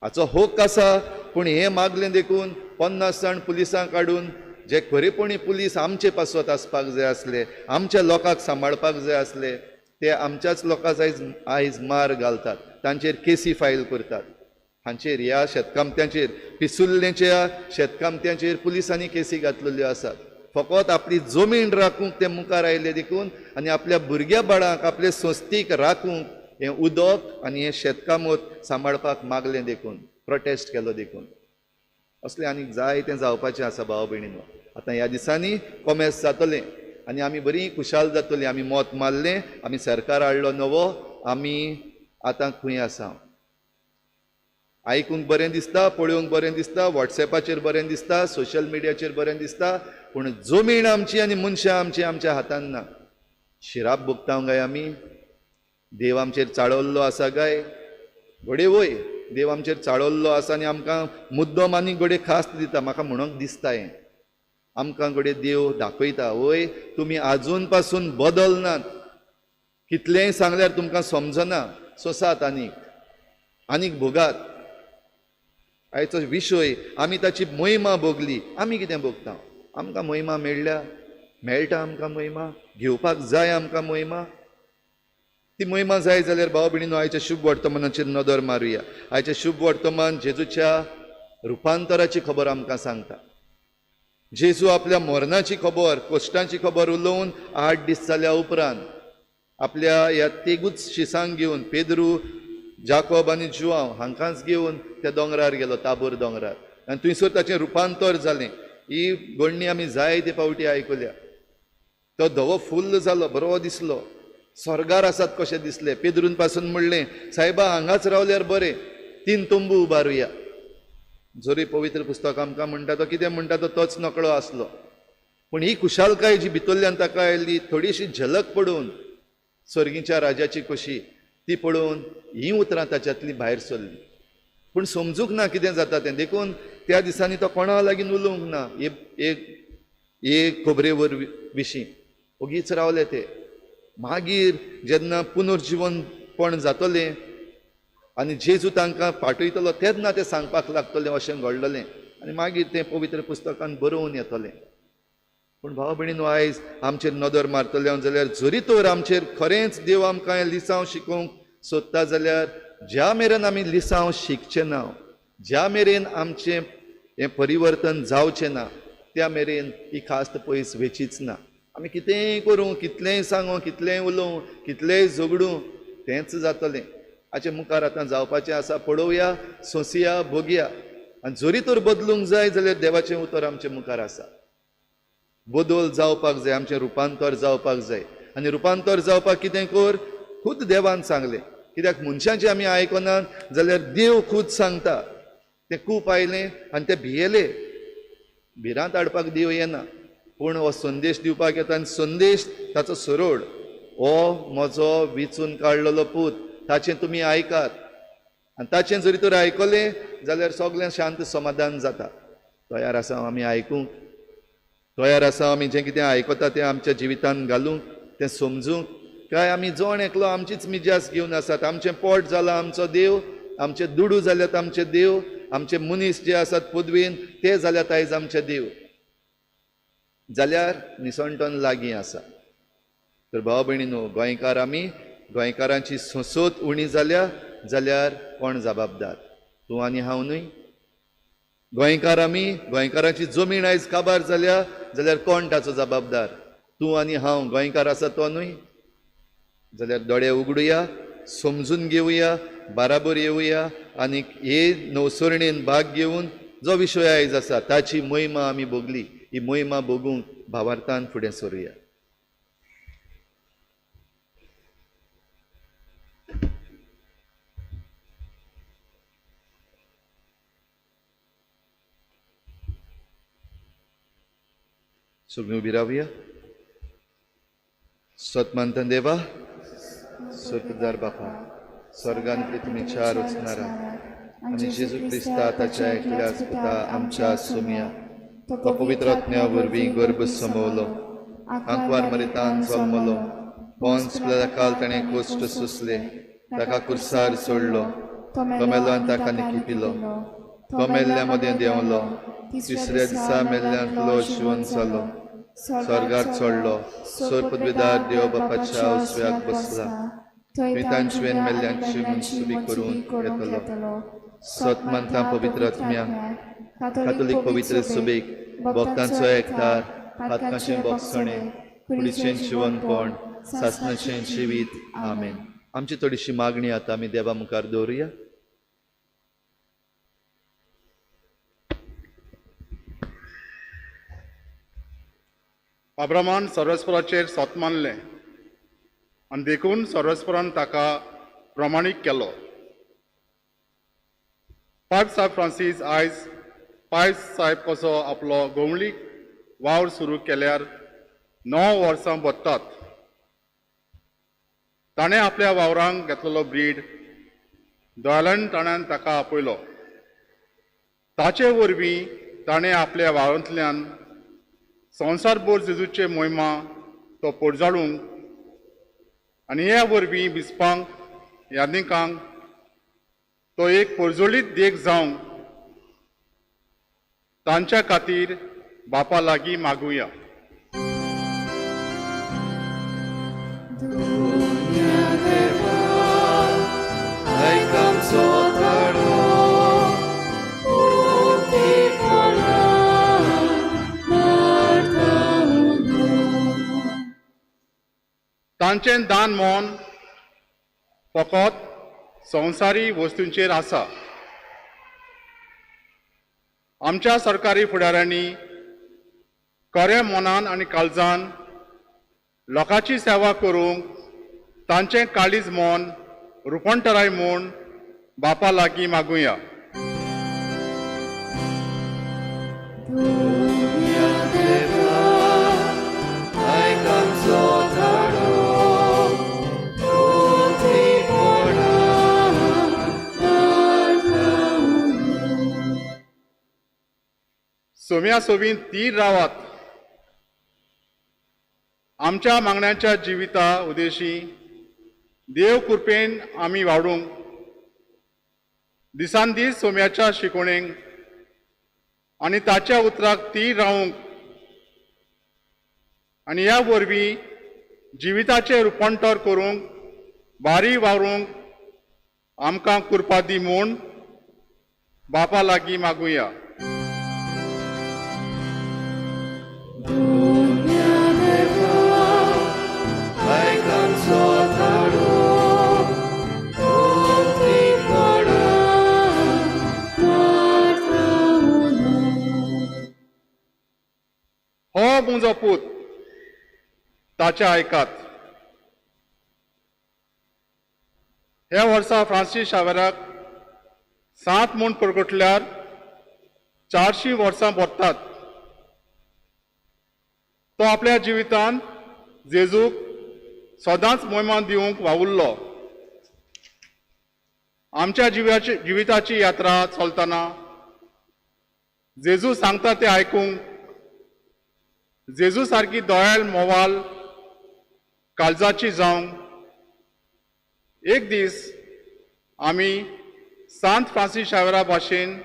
हाचो हक आसा, पूण हें मागलें देखून 50 जाण पुलिसांक काडून जे खरेपणी पुलीस आमचे पासत आसपाक जाय आसले, आमच्या लोकांक सांबाळपाक जाय आसले, ते आमच्याच लोकांक आयज मार घालतात, तांचेर केसी फायल करतात. हांचेर ह्या शेतकामत्यांचेर, पिसुल्लेच्या शेतकामत्यांचेर पुलिसांनी केसी घातलेल्यो आसात. फकत आपली जमीन राखूंक ते मुखार आयले देखून आनी आपल्या भुरग्या बाळांक, आपले संस्थेक राखूंक हें उदक आनी हें शेतकामत सांबाळपाक मागलें देखून, प्रोटेस्ट केलो देखून. असलें आनीक जाय तें जावपाचें आसा भाव भयणीनो. आतां ह्या दिसांनी कॉमेस जातलें आनी आमी बरी खुशाल जातली. आमी मत मारलें, आमी सरकार हाडलो नवो, आमी आतां खंय आसा? आयकूंक बरें दिसता, पळोवंक बरें दिसता, वॉट्सॅपाचेर बरें दिसता, सोशल मिडियाचेर बरें दिसता, पूण जमीन आमची आनी मनशां आमची आमच्या हातान ना. शिराप भोगता काय आमी? देव आमचेर चाळवल्लो आसा काय? घडये वय देव आमचेर चाळवल्लो आसा आनी आमकां मुद्दम आनी घडये खास दिता. म्हाका म्हणूंक दिसता हें, आमकां घडये देव दाखयता, वय तुमी आजून पासून बदलनात, कितलेंय सांगल्यार तुमकां समजना, सोसात आनीक आनीक भोगात. आयचो विशय आमी ताची महिमा भोगली. आमी कितें भोगता? आमकां महिमा मेळ्ळ्या, मेळटा आमकां महिमा, घेवपाक जाय आमकां महिमा. ती महिमा जाय जाल्यार भाव भयणीनो आयच्या शुभ वर्तमानाचेर नदर मारुया. आयचें शुभ वर्तमान जेजूच्या रुपांतराची खबर आमकां सांगता. जेजू आपल्या मरणाची खबर, कश्टांची खबर उलोवन 8 दीस जाल्या उपरांत आपल्या ह्या तेगूच शिसांक घेवन, पेद्रू, जाकोब आनी जुआंव हांकांच घेवन त्या दोंगरार गेलो, ताबोर दोंगरार, आनी थंयसर ताचें रुपांतर जालें. ही घडणी आमी जायते फावटी आयकल्या. तो धवो फुल्ल जालो, बरो दिसलो, स्वर्गार आसात कशें दिसलें. पेद्रून पासून म्हणलें, सायबा हांगाच रावल्यार बरें, 3 तंबू उबारुया. जरी पवित्र पुस्तक आमकां म्हणटा तो कितें म्हणटा तो तोच नकळो आसलो, पूण ही खुशालकाय जी भितरल्यान ताका आयली, थोडीशी झलक पडून स्वर्गीच्या राजाची कशी ती पळोवन हीं उतरां ताच्यांतलीं भायर सरलीं. पूण समजूंक ना कितें जाता तें, देखून त्या दिसांनी तो कोणा लागीं उलोवंक ना एक खबरे विशीं, ओगीच रावले ते. मागीर जेन्ना पुनर्जिवनपण जातलें आनी जेजू तांकां पाठयतलो तेन्ना तें सांगपाक लागतलें अशें घडलेलें आनी मागीर तें पवित्र पुस्तकान बरोवन येतलें. पूण भाव भयणीनो आयज आमचेर नदर मारतले जाल्यार जरी तर आमचेर खरेंच देव आमकां लिसांव शिकोवंक सोदता जाल्यार ज्या मेरेन आमी लिसांव शिकचें ना, ज्या मेरेन आमचें हें परिवर्तन जावचें ना, त्या मेरेन ही खास्त पयस वेचीच ना. आमी कितेंय करूं, कितलेंय सांगूं, कितलेंय उलोवं, कितलेंय झगडूं, तेंच जातलें. हाचे मुखार आतां जावपाचें आसा, पळोवया, सोंसया, भोगया. आनी जरी तर बदलूंक जाय जाल्यार देवाचें उतर आमचे मुखार आसा. बदल जावपाक जाय, आमचें रुपांतर जावपाक जाय. आनी रुपांतर जावपाक कितें कर, खूद देवान सांगलें. कित्याक मनशांचें आमी आयकनात जाल्यार देव खूद सांगता. तें कूप आयलें आनी ते भियेले. भिरांत हाडपाक देव येना, पूण हो संदेश दिवपाक येता. आनी संदेश ताचो सरळ, हो म्हजो विचून काडलेलो पूत, ताचें तुमी आयकात. आनी ताचें जरी तर आयकलें जाल्यार सगळें शांत समाधान जाता. तयार आसा आमी आयकूंक, तयार आसा आमी जें कितें आयकता तें आमच्या जिवितांत घालूंक, तें समजूंक. काय आमी जण एकलो आमचीच मिजास घेवन आसात. आमचें पोट जालां आमचो देव, आमचे दुडू जाल्यात आमचे देव, आमचे मनीस जे आसात पदवेन ते जाल्यात आयज आमचे देव. जाल्यार निसणटन लागीं आसा. तर भाव भयणीनो, गोंयकार आमी, गोंयकारांची संसद उणी जाल्या जाल्यार कोण जबाबदार? तूं आनी हांव न्हय. गोंयकार आमी, गोंयकारांची जमीन आयज काबार जाल्या जाल्यार कोण ताचो जबाबदार? तूं आनी हांव गोंयकार आसा तो न्हय. जाल्यार दोळे उगडुया, समजून घेवया, बाराबर येवया आनी हे नवसरणेन भाग घेवन जो विशय आयज आसा ताची महिमा आमी भोगली. ही महिमा भोगूंक भावार्थान फुडें सरुया. सगळीं उबी रावया. सतमानतन देवा, सर्गदार बापा, स्वर्गांतली तुमी चार वचणारा आनी जेजू क्रिस्ता ताच्या एकल्याच पुता आमच्या सोम्या, तो पवित्र आत्म्या वरवीं गर्भ समवलो, आंकवार मरितान जल्मलो, पोन्स पिलाताकाल ताणें कोश्ट सोंसले, ताका कुर्सार सोडलो, तो मेलो आनी ताका निकिपिलो, तो मेल्ल्या मदें देंवलो, तिसऱ्या दिसा मेल्ल्यांतलो जिवन जालो, स्वर्गार चडलो, सोर पदवीदार देव बापाच्या उजव्याक बसला, थंय तांचें मेल्ल्यांची मनसुबी करूंक येतलो. सत मानता पवित्र आत्म्या, कातोलीक पवित्र सुबेक, भक्तांचो एकतार, पातकांचें बोगसणें, कुडीचें जिवनपण, सासणाचें जिवीत. आमेन. आमची थोडीशी मागणी आतां आमी देवा मुखार दवरुया. अब्रामान सर्वेस्पराचेर सत मानलें आनी देखून सर्वेस्परान ताका प्रमाणीक केलो. पायप साहेब फ्रांसीस आयज पायप साहेब कसो आपलो गोवळीक वावर सुरू केल्यार 9 वर्सां भरतात. ताणें आपल्या वावरांक घेतलेलो ब्रीड दयालन ताणें ताका आपयलो. ताचे वरवीं ताणें आपल्या वावरांतल्यान संवसारभर जेजूचे मोहिमा तो पोरजाळूंक आनी ह्या वरवीं बिस्पांक यादनिकांक तो एक पोरजोळीत देख जावंक तांच्या खातीर बापा लागीं मागुया. तांचें दान मन फकत संवसारी वस्तूंचेर आसा. आमच्या सरकारी फुडाऱ्यांनी खऱ्या मनान आनी काळजान लोकांची सेवा करूंक तांचें काळीज मन रुपांतराय म्हूण बापा लागीं मागुया. सोम्या सोबीन तीर रावात. आमच्या मागण्यांच्या जिविता उदेशी देव कृपेन आमी वाडूंक दिसान दीस सोम्याच्या शिकोवणेक आनी ताच्या उतराक तीर रावूंक आनी ह्या वरवीं जिविताचें रुपांतर करूंक बारी वावरूंक आमकां कृपा दी म्हूण बापा लागीं मागुया. हो म्हजो पूत, ताच्या आयकात. ह्या वर्सा फ्रांसीस शावेराक 7 म्हूण प्रगटल्यार 400 वर्सां भरतात. तो आपल्या जिवितांत जेजूक सदांच मोहिमा दिवंक वावुरलो. आमच्या जिविताची यात्रा चलतना जेजू सांगता तें आयकूंक, जेजू सारकी दयाळ मोवाल काळजाची जावंक एक दीस आमी सांत फ्रांसीस शावेरा भाशेन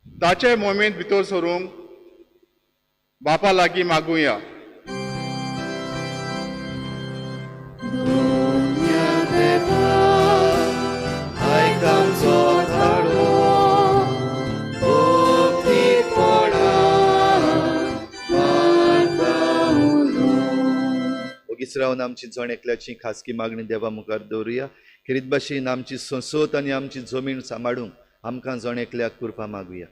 ताचे मोहिमेंत भितर सरूंक बापा लागीं मागुया. ओगीच रावन आमची जण एकल्याची खासगी मागणी देवा मुखार दवरुया. खेरीत भाशेन आमची संसद आनी आमची जमीन सांबाळूंक आमकां जण एकल्याक कृपा मागुया.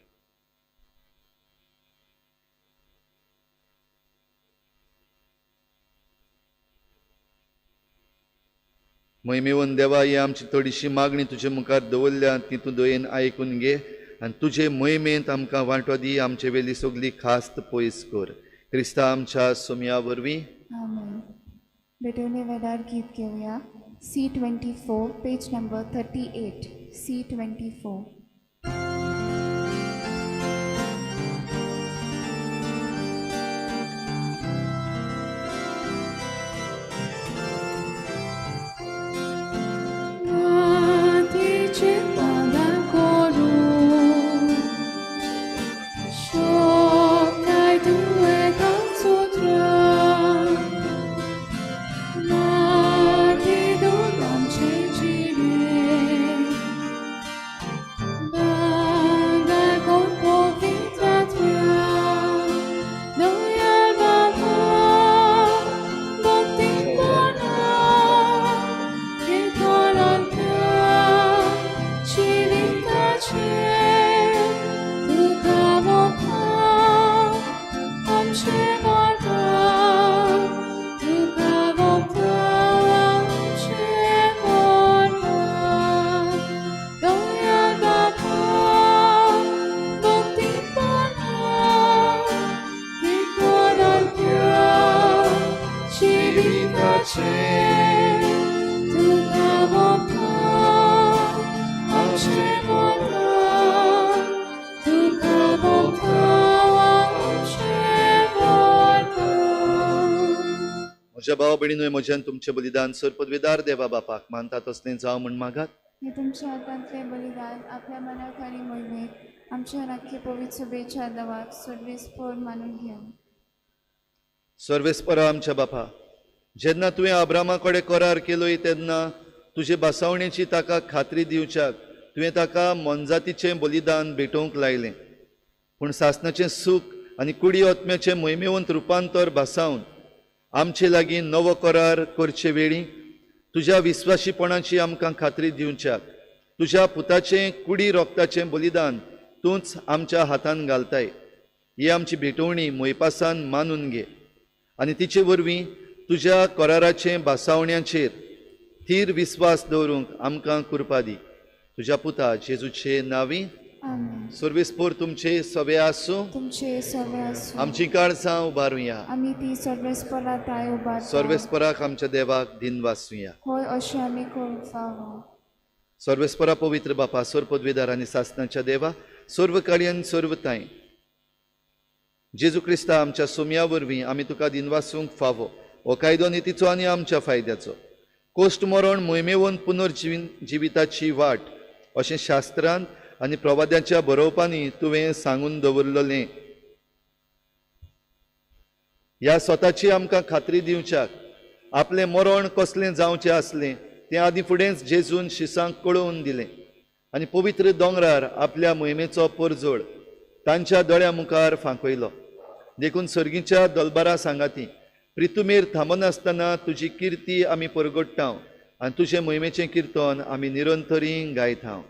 मोहिमेवन देवा, ही आमची थोडीशी मागणी तुजे मुखार दवरल्या ती तूं दयेन आयकून घे आनी तुजे मोहिमेंत आमकां वांटो दी. आमचे वेली सगली खास्त पयस कर. क्रिस्ता आमच्या सोमया वरवीं. आमेन. भेटवणे वेळार गीत घेवया. C 24 page number 38. C24. म्हज्या भाव भयणीनूय म्हज्यान तुमचें बलिदान सर पदवीदार देवा बापाक मानता तसलें जावं म्हूण मागात. हे तुमच्या हातांतलें बलिदान आपल्या मनाक आनी मोहिमेक आमच्या राखी पवित्र सभेच्या देवाक सर्वेस्पर मानून घेवं. सर्वेस्परा आमच्या बापा, जेन्ना तुवें अब्रामा कडेन करार केलोय तेन्ना तुजे बसावणेची ताका खात्री दिवच्याक तुवें ताका मोनजातीचें बलिदान भेटोवंक लायलें. पूण सासणाचें सूख आनी कुडी आत्म्याचें मोहिमेवंत रुपांतर भासावन आमचे लागीं नवो करार करचे वेळी तुज्या विस्वाशीपणाची आमकां खात्री दिवच्याक तुज्या पुताचें कुडी रोगताचें बलिदान तूंच आमच्या हातान घालताय. ही आमची भेटवणी मोयपासान मानून घे आनी तिचे वरवीं तुज्या कराराचें भासावण्याचेर थीर विस्वास दवरूंक आमकां कृपा दी. तुज्या पुता जेजूचे नांवी. सर्वेस्पोर तुमचे सवे आसूं. तुमचे सवे आसूं. आमची काळजां उबारुया. आमी ती सर्वेस्परा ताय उबारता. सर्वेस्पराक आमच्या देवाक दिनवासुया. होय, अशें आमी करूंक फावो. सर्वेस्परा पवित्र बापा, सर्व पदवीदार आनी सासणाच्या देवा, सर्व कार्यान सर्व ताय जेजू क्रिस्ता आमच्या सोम्या वरवीं आमी तुका दिनवासूंक फावो. हो कायदो नितीचो आनी आमच्या फायद्याचो. कोश्ट मरण मोहिमेवन पुनर्जिवन जिविताची वाट अशें शास्त्रांत आनी प्रवाद्यांच्या बरोवपांनी तुवें सांगून दवरलें. ह्या स्वताची आमकां खात्री दिवच्याक आपलें मरण कसलें जावचें आसलें तें आदीं फुडेंच जेजून शिसांक कळोवन दिलें आनी पवित्र दोंगरार आपल्या मोहिमेचो परजोळ तांच्या दोळ्या मुखार फांकयलो. देखून सर्गीच्या दलबारा सांगाती प्रितुमेर थांबनासतना तुजी किर्ती आमी परगट्टाव आनी तुजे मोहिमेचें किर्तन आमी निरंतरी गायताव.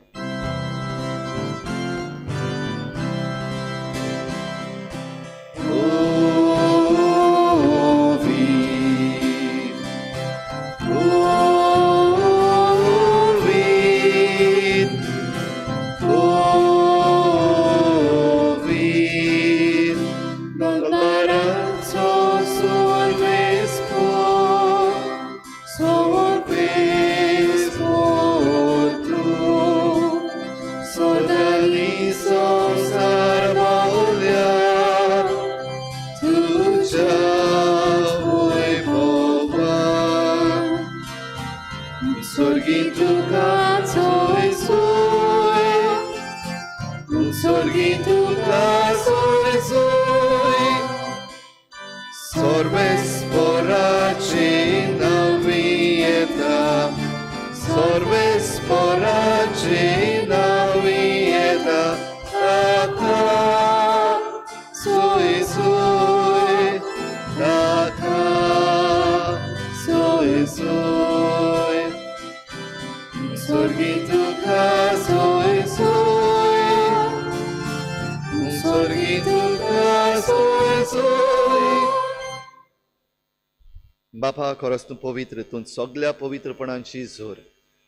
बापा, खरोच तूं पवित्र, तूं सगल्या पवित्रपणांची जोर.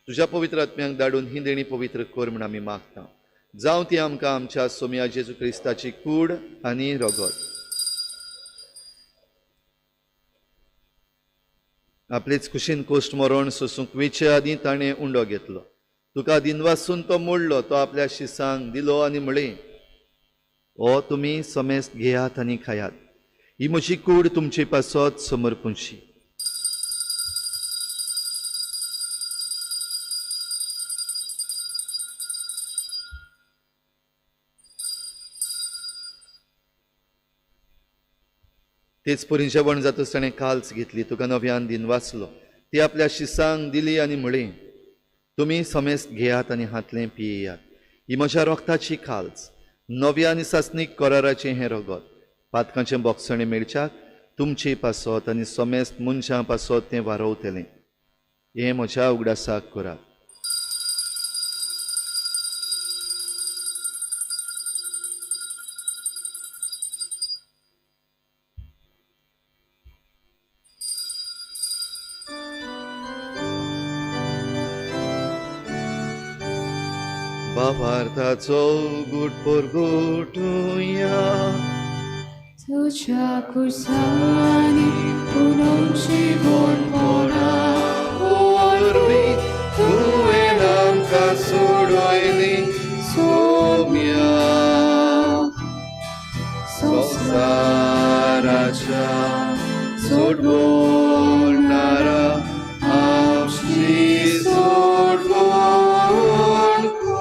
तुज्या पवित्र आत्म्यांक धाडून ही देणी पवित्र कर म्हूण आमी मागता. जावं ती आमकां आमच्या सोम्या जेजू क्रिस्ताची कूड आनी रगत. आपलेच कुशीन कोश्ट मरण सोसूंक वेचे आदीं ताणें उंडो घेतलो. तुका दिनवासून तो मोडलो, तो आपल्या शिसांक दिलो आनी म्हळें, ओ तुमी समेस्त घेयात आनी खायात, ही म्हजी कूड तुमचे पासत समर्पूंची. तेच परी जेवण जातच ताणें काल्स घेतली, तुका नव्यान दिन वाचलो, ती आपल्या शिसांक दिली आनी म्हळें, तुमी समेस्त घेयात आनी हातलें पियेयात, ही म्हज्या रोगताची काल्स, नव्या आनी सासणीक कराराचें हें रगत, पातकांचें बोगसणें मेळच्याक तुमचे पासत आनी समेस्त मनशां पासत तें वारोवतलें. हें म्हज्या उगडासाक करात. बाबार्थाचो गुट परगटुया, तुझ्या कुसानी पुनोची गोडपणा वरवीं तुवें आमकां सोडयली सोम्या, संवसाराच्या सोडवणारा आमची सोडवण कर.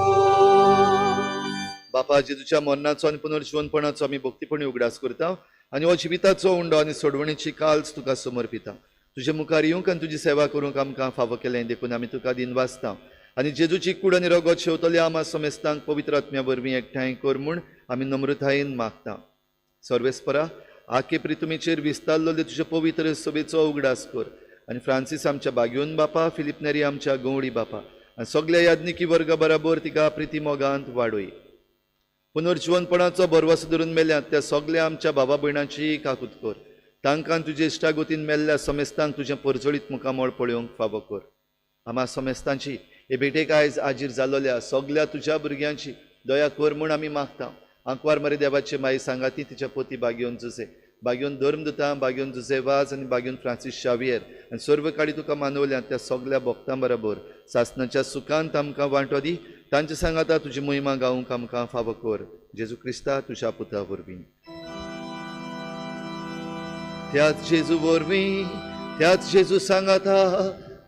बापा, जेजूच्या मरणाचो आनी पुनर्जिवनपणाचो आमी भक्तीपणी उगडास करता आनी हो जिविताचो उंडो आनी सोडवणेची काल्स तुका समर्पिता. तुजे मुखार येवंक आनी तुजी सेवा करूंक आमकां फावो केलें देखून आमी तुका दिनवासता आनी जेजूची कूड आनी रगत शेवतले आमा समेस्तांक पवित्र आत्म्या वरवीं एकठांय कर म्हूण आमी नम्रतायेन मागता. सर्वेस्परा, आखे प्रितुमीचेर विस्तारलेले तुजे पवित्र सभेचो उगडास कर आनी फ्रांसीस आमच्या बागयोन बापा, फिलीप नेरी आमच्या गंवडी बापा आनी सगल्या याज्ञिकी वर्गा बराबर तिका प्रिती मोगांत वाडय. पुनर्जिवनपणाचो भरवसो धरून मेल्यात त्या सगल्या आमच्या बाबा भयणांची काकूत कर. तांकां तुजे इश्टागोतीन मेल्ल्या समेस्तांक तुजें परजळीत मुखामळ पळोवंक फावो कर. आमा समेस्तांची हे भेटेक आयज आजीर जाल्लोल्या सगल्या तुज्या भुरग्यांची दया कर म्हूण आमी मागता. आंकवार मरे देवाचे माई सांगाती तिच्या पोती बागयोन जुजे, बागयोन धर्मदुतां, बागयोन जुजे वाज आनी बागयोन फ्रांसीस शावियर आनी सर्व काळी तुका मानवल्या त्या सगल्या भक्तां बरोबर सासणाच्या सुखांत आमकां वांटो दी. तांचे सांगाता तुजी महिमा गावंक आमकां फावो कर. जेजू क्रिस्ता तुज्या पुता वरवीं. त्याच जेजू वरवीं, त्याच जेजू सांगाता,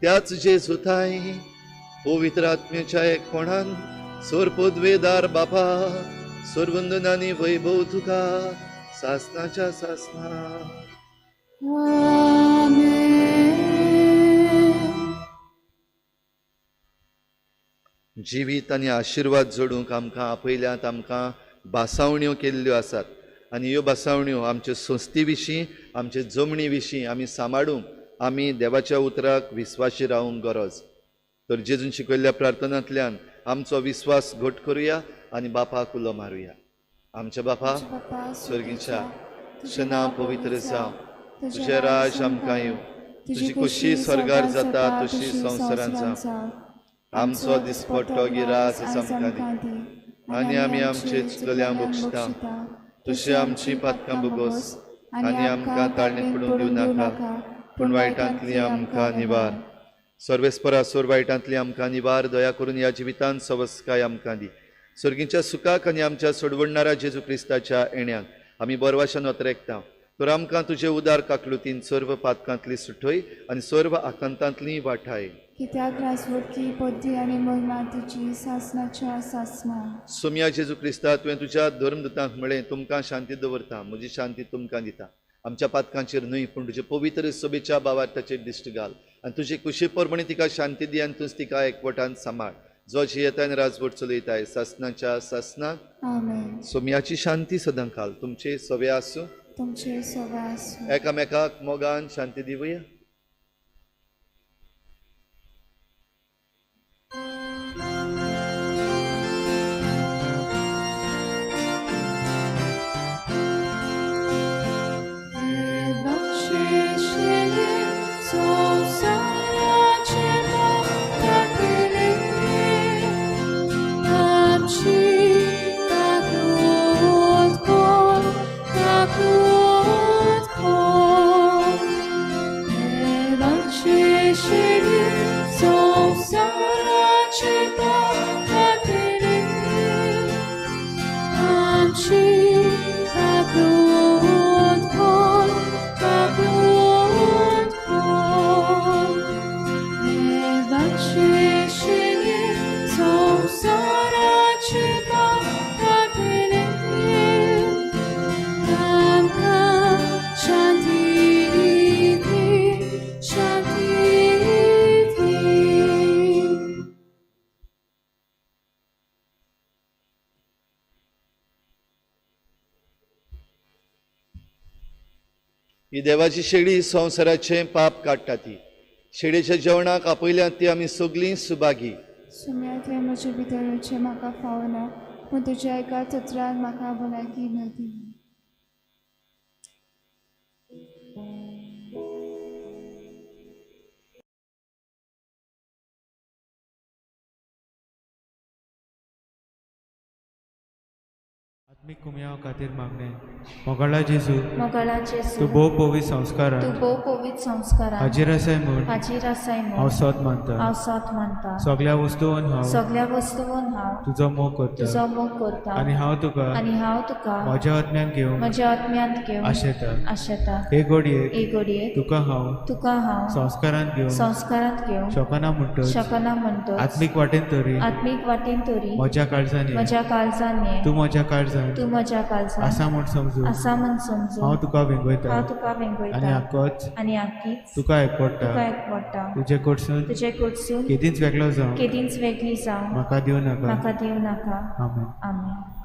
त्याच जेजू थांय पवित्र आत्म्याच्या एकपणान सोर पदवेदार बापा, सोरवंदनानी वैभव तुका सासनाच्या सासना. जिवीत आनी आशिर्वाद जोडूंक आमकां आपयल्यात, आमकां भासावण्यो केल्ल्यो आसात आनी ह्यो भासावण्यो आमचे संस्थे विशीं, आमचे जमणी विशीं आमी सांबाळूंक, आमी देवाच्या उतराक विस्वाशी रावूंक गरज. तर जेजून शिकयल्ल्या प्रार्थनांतल्यान आमचो विस्वास घट करुया आनी बापाक उलो मारुया. आमच्या बापा स्वर्गीच्या, तुजें नांव पवित्र जावं, तुजें राज आमकां येवं, तुजी खुशी स्वर्गार जाता तशी संवसारांत जावं. आमचो दिसपट्टो गिरास आमकां दी आनी आमी आमचे चुकल्यांक बक्षता तशी आमची पातकां भोगोस आनी आमकां ताळणेंत पडूंक दिवं नाका, पूण वायटांतली आमकां निवार. सर्वेस्परा, सोर वायटांतली आमकां निवार. दया करून ह्या जिवितांत सवस्काय आमकां दी. सर्गीच्या सुखाक आनी आमच्या सोडवणणारा जेजू क्रिस्ताच्या येण्याक आमी बरवाशान अत्रेकता. तर आमकां तुजे उदार काकलुतीन सर्व पातकांतली सुटय आनी सर्व आकांतांतली वाठाय. कित्याक राजवटकी पद्दी आनी महिमा तुजी सासणाच्या सासणा. सोम्या जेजू क्रिस्ता, तुवें तुज्या धर्मदुतांक म्हळें, तुमकां शांती दवरता, म्हजी शांती तुमकां दिता. आमच्या पातकांचेर न्हय पूण तुजे पवित्र सभेच्या भावार्थाचेर दिश्ट घाल आनी तुजे कुशे प्रमाणे तिका शांती दी आनी तूंच तिका एकवटान सांबाळ, जो जियेताय आनी राजवट चलयताय सासणाच्या सासणाक. आमेन. सोम्याची शांती सदांकाल तुमचे सवे आसूं, तुमचे सवे आसूं. एकामेकाक मोगान शांती दिवया. Kakut kor, kakut kor. ही देवाची शेळी संवसाराचें पाप काडटा ती. शेळयेच्या जेवणाक आपयल्यात ती आमी सगळीं सुभागी. सुम्या तुवें म्हजे भितर येवचें म्हाका फावना, पूण तुज्या एका तत्रान म्हाका भलायकी मेळटली. आत्मीक कुमयाव खातीर मागणें. मोगाळा जेजू, मोगाळा जेजू, तूं भोव पवित्र संस्कारान, तूं भोव पवित्र संस्कारान हाजीर आसाय म्हूण, हाजीर आसाय म्हूण हांव सोद मानता, हांव सोद मानता. सगळ्या वस्तून हांव, सगळ्या वस्तून हांव तुजो मोग करता, तुजो मोग करता. आनी हांव तुका, आनी हांव तुका म्हज्या आत्म्यान घेवन, म्हज्या आत्म्यांत घेवन आशेता, आशेता. हे घडयेक, हे घडयेक तुका हांव, तुका हांव संस्कारांत घेवन, संस्कारांत घेवन शकना म्हणटच, शकना म्हणटच, आत्मीक वाटेन तरी, आत्मीक वाटेन तरी म्हज्या काळजान, म्हज्या काळजान, तूं म्हज्या काळजान, तूं म्हज्या काळजान आसा म्हूण समजून, आसा म्हूण समजून हांव तुका वेंगयता, हांव तुका वेंगयता. आनी आकोच, आनी आकीच तुका एकवडटा, तुका एकवडटा. तुजे कडसून, तुजे कडसून केदींच वेगळो जावं, केदींच वेगळी जावं म्हाका दिवं नाका, म्हाका दिवं नाका. आमेन. आमेन.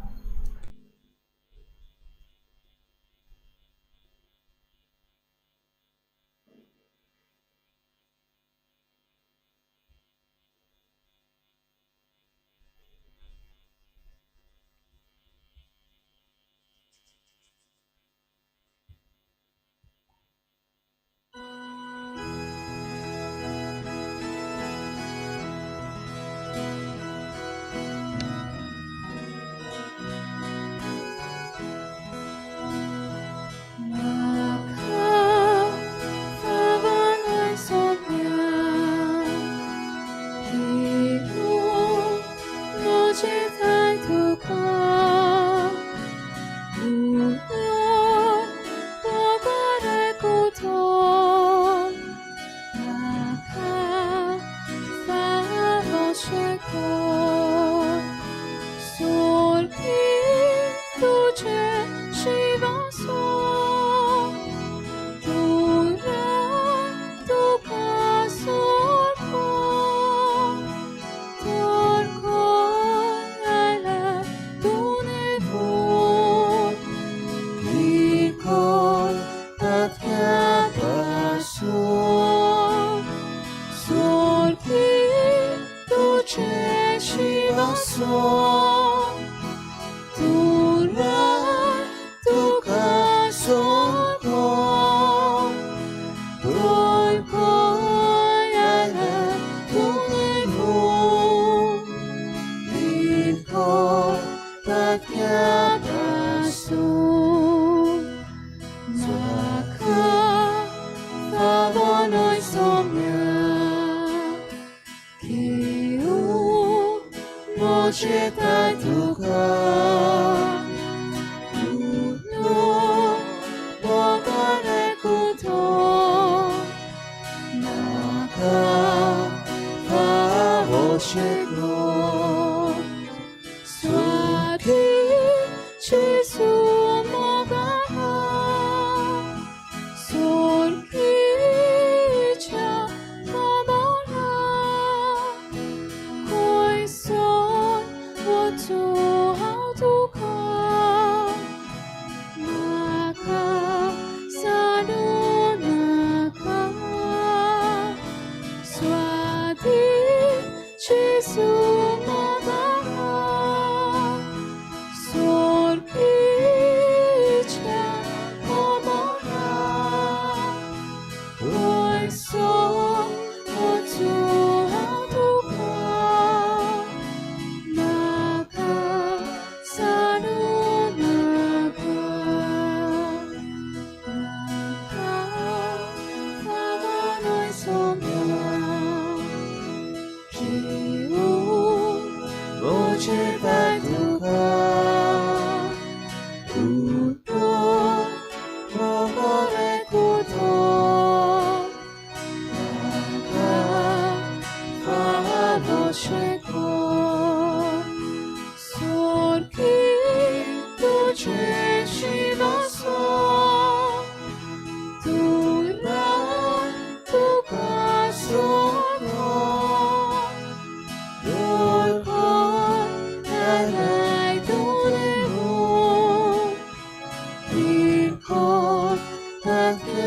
Thank you.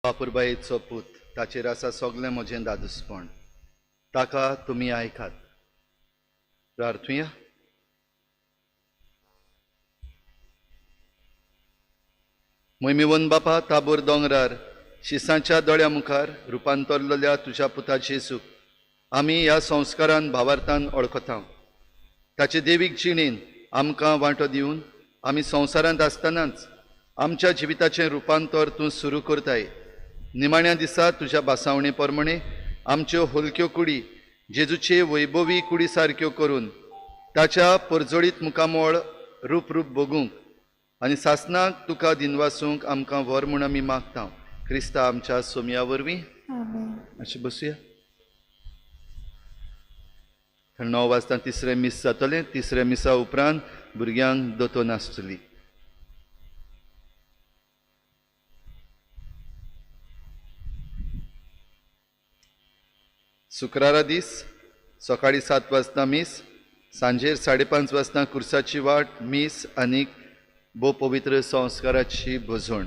अपुरबायेचो पूत, ताचेर आसा सगळें म्हजें दादूसपण, ताका तुमी आयकात. प्रार्थुया. मोहिमेवन बापा, ताबोर दोंगरार शिसांच्या दोळ्या मुखार रुपांतरलेल्या तुज्या पुता जेजूक आमी ह्या संस्कारान भावार्थान वळखता. ताचे देवीक जिणेन आमकां वांटो दिवन आमी संवसारांत आसतनाच आमच्या जिविताचें रुपांतर तूं सुरू करताय. निमाण्या दिसा तुज्या भासावणे प्रमाणे आमच्यो हलक्यो कुडी जेजूचे वैभवी कुडी सारक्यो करून ताच्या परजळीत मुखामळ रूप रूप भोगूंक आनी सासनाक तुका दिनवासूंक आमकां व्हर म्हूण आमी मागता, क्रिस्ता आमच्या सोमया वरवीं. अशें बसुया. 9 वाजता तिसरें मीस जातलें. तिसऱ्या मिसा उपरांत भुरग्यांक दोतोन आसतली. शुक्रारा दीस सकाळी 7 वाजता मीस, सांजेर 5:30 वाजता कुर्साची वाट मीस आनी भोव पवित्र संस्काराची भजवण.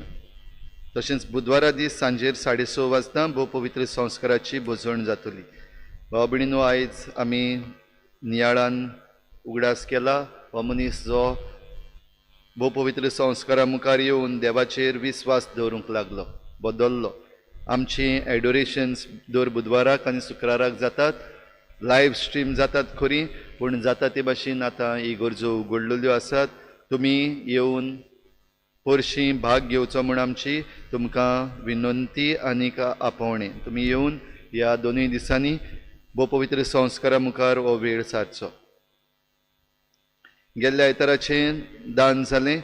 तशेंच बुधवारा दीस सांजेर 6:30 वाजता भोव पवित्र संस्काराची भजवण जातली. भाव भयणीनो, आयज आमी नियाळान उगडास केला हो मनीस जो भोव पवित्र संस्कारा मुखार येवन देवाचेर विस्वास दवरूंक लागलो, बदल्लो. आमची एडोरेशन्स दर बुधवाराक आनी शुक्राराक जातात, लायव्ह स्ट्रीम जातात खरी, पूण जाता ते भाशेन आतां इगर्जो उगडलेल्यो आसात. तुमी येवन पोरशी भाग घेवचो म्हूण आमची तुमकां विनंती आनीक आपोवणें. तुमी येवन ह्या दोनूय दिसांनी भोव पवित्र संस्कारा मुखार हो वेळ सारचो. गेल्ल्या आयताराचें दान जालें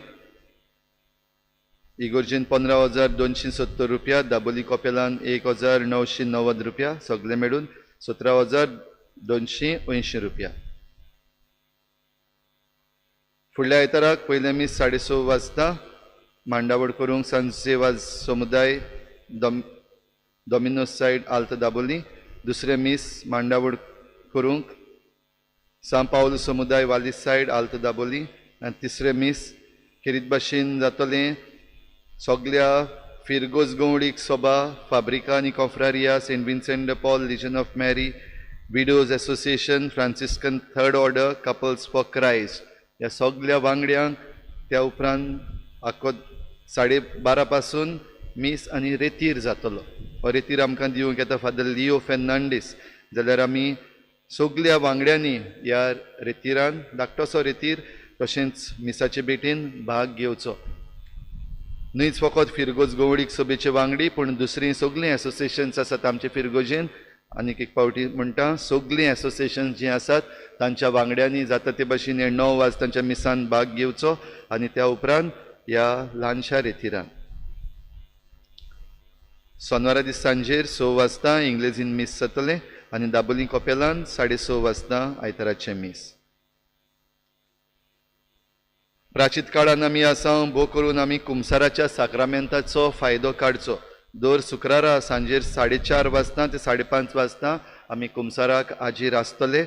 इगोर्जेन 15,270 रुपया, दाबोली कपेलान 1,990 रुपया, सगळे मेळून 17,280 रुपया. फुडल्या आयताराक पयलें मीस 6:30 वाजता मांडावळ करूंक सांजे समुदाय डॉमिनोज सायड आल्त दाबोली. दुसरें मीस मांडावळ करूंक सां पावल समुदाय वालीस सायड आल्त दाबोली. आनी तिसरें मीस खेरीत भाशेन जातलें सगल्या फिरगोज गवळीक सभा, फाब्रिका आनी कॉफ्रारिया, Saint Vincent de Paul, Legion of Mary, widows association, Franciscan third order, couples for Christ ह्या सगल्या वांगड्यांक त्या उपरांत आखो 12:30 पासून मीस आनी रेतीर जातलो. हो रेतीर आमकां दिवंक येता फादर लियो फेर्नांडीस. जाल्यार आमी सगल्या वांगड्यांनी ह्या रेतिरान धाकटोसो रेतीर तशेंच मिसाचे भेटीन भाग घेवचो. न्हयच फकत फिरगोज गवळीक सभेचे वांगडी, पूण दुसरीं सगळीं एसोसिएशन्स आसात आमचे फिरगोजेन. आनीक एक फावटी म्हणटा, सगळीं एसोसिएशन्स जीं आसात तांच्या वांगड्यांनी जाता ते भाशेन हे 9 वाजतांच्या मिसान भाग घेवचो आनी त्या उपरांत ह्या ल्हानशा रेतिरान. सोनवारा दीस सांजेर 6 वाजता इंग्लेजीन मीस जातलें आनी दाबोली कपेलान 6:30 वाजता आयताराचें मीस. प्राचीत काळान आमी आसा भोव करून आमी कुमसाराच्या साक्रामेंताचो फायदो काडचो. दर शुक्रारा सांजेर 4:30 वाजता ते 5:30 वाजता आमी कुमसाराक हाजीर आसतले.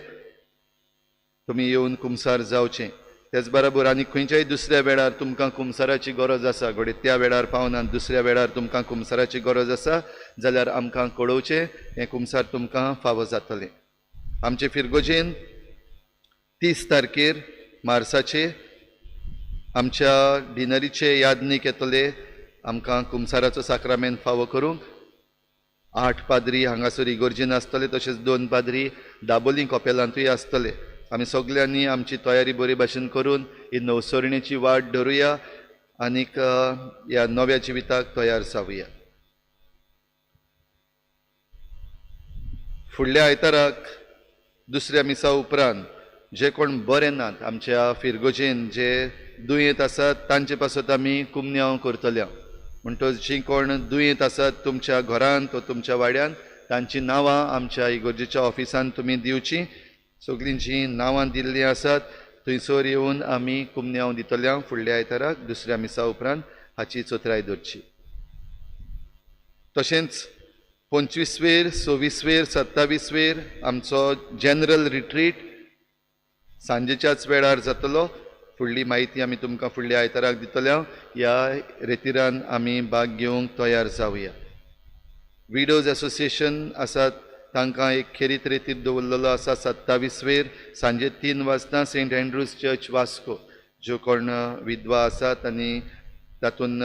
तुमी येवन कुमसार जावचें. तेच बरोबर आनी खंयच्याय दुसऱ्या वेळार तुमकां कुमसाराची गरज आसा, घडये त्या वेळार पावना दुसऱ्या वेळार तुमकां कुमसाराची गरज आसा जाल्यार आमकां कळोवचें, हें कुमसार तुमकां फावो जातलें. आमचे फिरगोजेन 30 तारखेर मार्साचे आमच्या डिनरीचे यादनीक येतले आमकां कुमसाराचो साक्रामेंत फावो करूंक. 8 पाद्री हांगासर इगोर्जेन आसतले, तशेंच 2 पाद्री दाबोली कपेलांतूय आसतले. आमी सगल्यांनी आमची तयारी बरे भाशेन करून ही नवसरणेची वाट धरुया आनीक ह्या नव्या जिविताक तयार जावया. फुडल्या आयताराक दुसऱ्या मिसा उपरांत जे कोण बरे नात आमच्या फिरगोजेन जे दुयेंत आसात तांचे पासत आमी कुमन्यांव करतले. म्हणटच जीं कोण दुयेंत आसात तुमच्या घरांत वा तुमच्या वाड्यांत तांचीं नांवां आमच्या इगोर्जेच्या ऑफिसान तुमी दिवचीं. सगळीं जीं नांवां दिल्लीं आसात थंयसर येवन आमी कुमन्यांव दितले फुडल्या आयताराक दुसऱ्या मिसा उपरांत हाची चतराय दवरची. तशेंच 25वेर 26वेर 27वेर आमचो जनरल रिट्रीट सांजेच्याच वेळार जातलो. फुडली म्हायती आमी तुमकां फुडल्या आयताराक दितले. ह्या रेतिरान आमी भाग घेवंक तयार जावया. विडोज एसोसिएशन आसात तांकां एक खेरीत रेतीर दवरलेलो आसा 27 वेर सांजे 3 वाजता सेंट एंड्रूज चर्च वास्को. ज्यो कोण विधवा आसात आनी तातूंत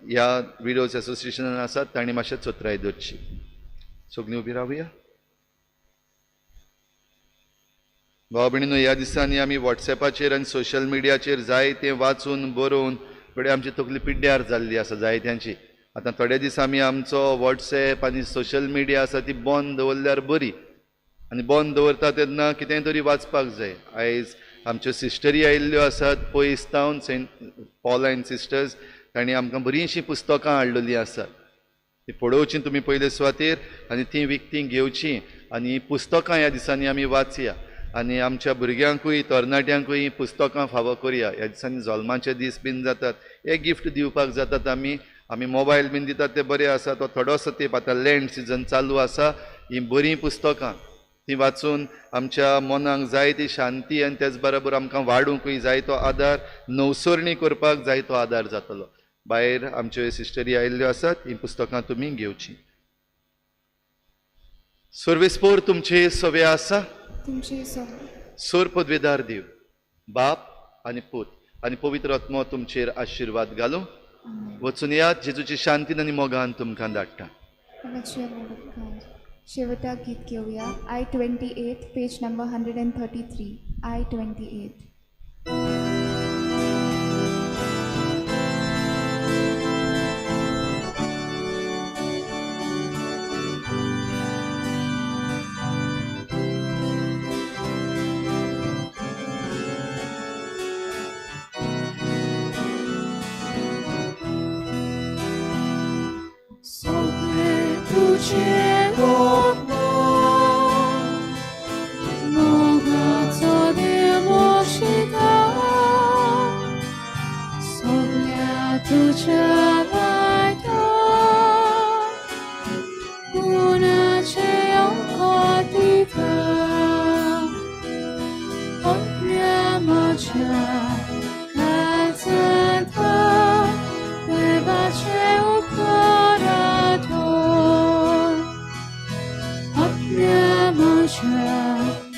ह्या विडोज एसोसिएशनान आसात तांणी मातशें चतुराय दवरची. सगळीं उबी रावया. भाव भयणीनो, ह्या दिसांनी आमी वॉट्सॅपाचेर आनी सोशल मिडियाचेर जायतें वाचून बरोवन थोडी आमची तकली पिड्ड्यार जाल्ली आसा जायत्यांची. आतां थोडे दीस आमी आमचो वॉट्सॅप आनी सोशल मिडिया आसा ती बंद दवरल्यार बरी. आनी बंद दवरता तेन्ना कितेंय तरी वाचपाक जाय. आयज आमच्यो सिस्टरी आयिल्ल्यो आसात पयस तावन, सेंट पॉलायन सिस्टर्स, तांणी आमकां बरींशीं पुस्तकां हाडलेलीं आसात. ती पळोवचीं तुमी पयले सुवातेर आनी तीं विकतीं घेवचीं आनी पुस्तकां ह्या दिसांनी आमी वाचया आनी आमच्या भुरग्यांकूय तरणाट्यांकूय हीं पुस्तकां फावो करया. ह्या दिसांनी जल्माचे दीस बीन जातात, हे गिफ्ट दिवपाक जातात. आमी आमी मोबायल बीन दितात ते बरें आसा, तो थोडोसो तेंप आतां लँड सिजन चालू आसा. हीं बरीं पुस्तकां ती वाचून आमच्या मनाक जाय ती शांती आनी तेच बरोबर आमकां वाडूंकूय जाय तो आदार, नवसरणी करपाक जाय तो आदार जातलो. भायर आमच्यो सिस्टरी आयिल्ल्यो आसात, हीं पुस्तकां तुमी घेवचीं. सर्वेस्पोर तुमचे सवे आसा, तुमचे सवे. सोर पदवेदार देव बाप आनी पूत आनी पवित्र आत्मो तुमचेर आशिर्वाद घालूं. वचून यात, जेजूची शांतीन आनी मोगान तुमकां धाडटा. शेवटाक गीत घेवया. I-28 page number 133. I-28. Yeah.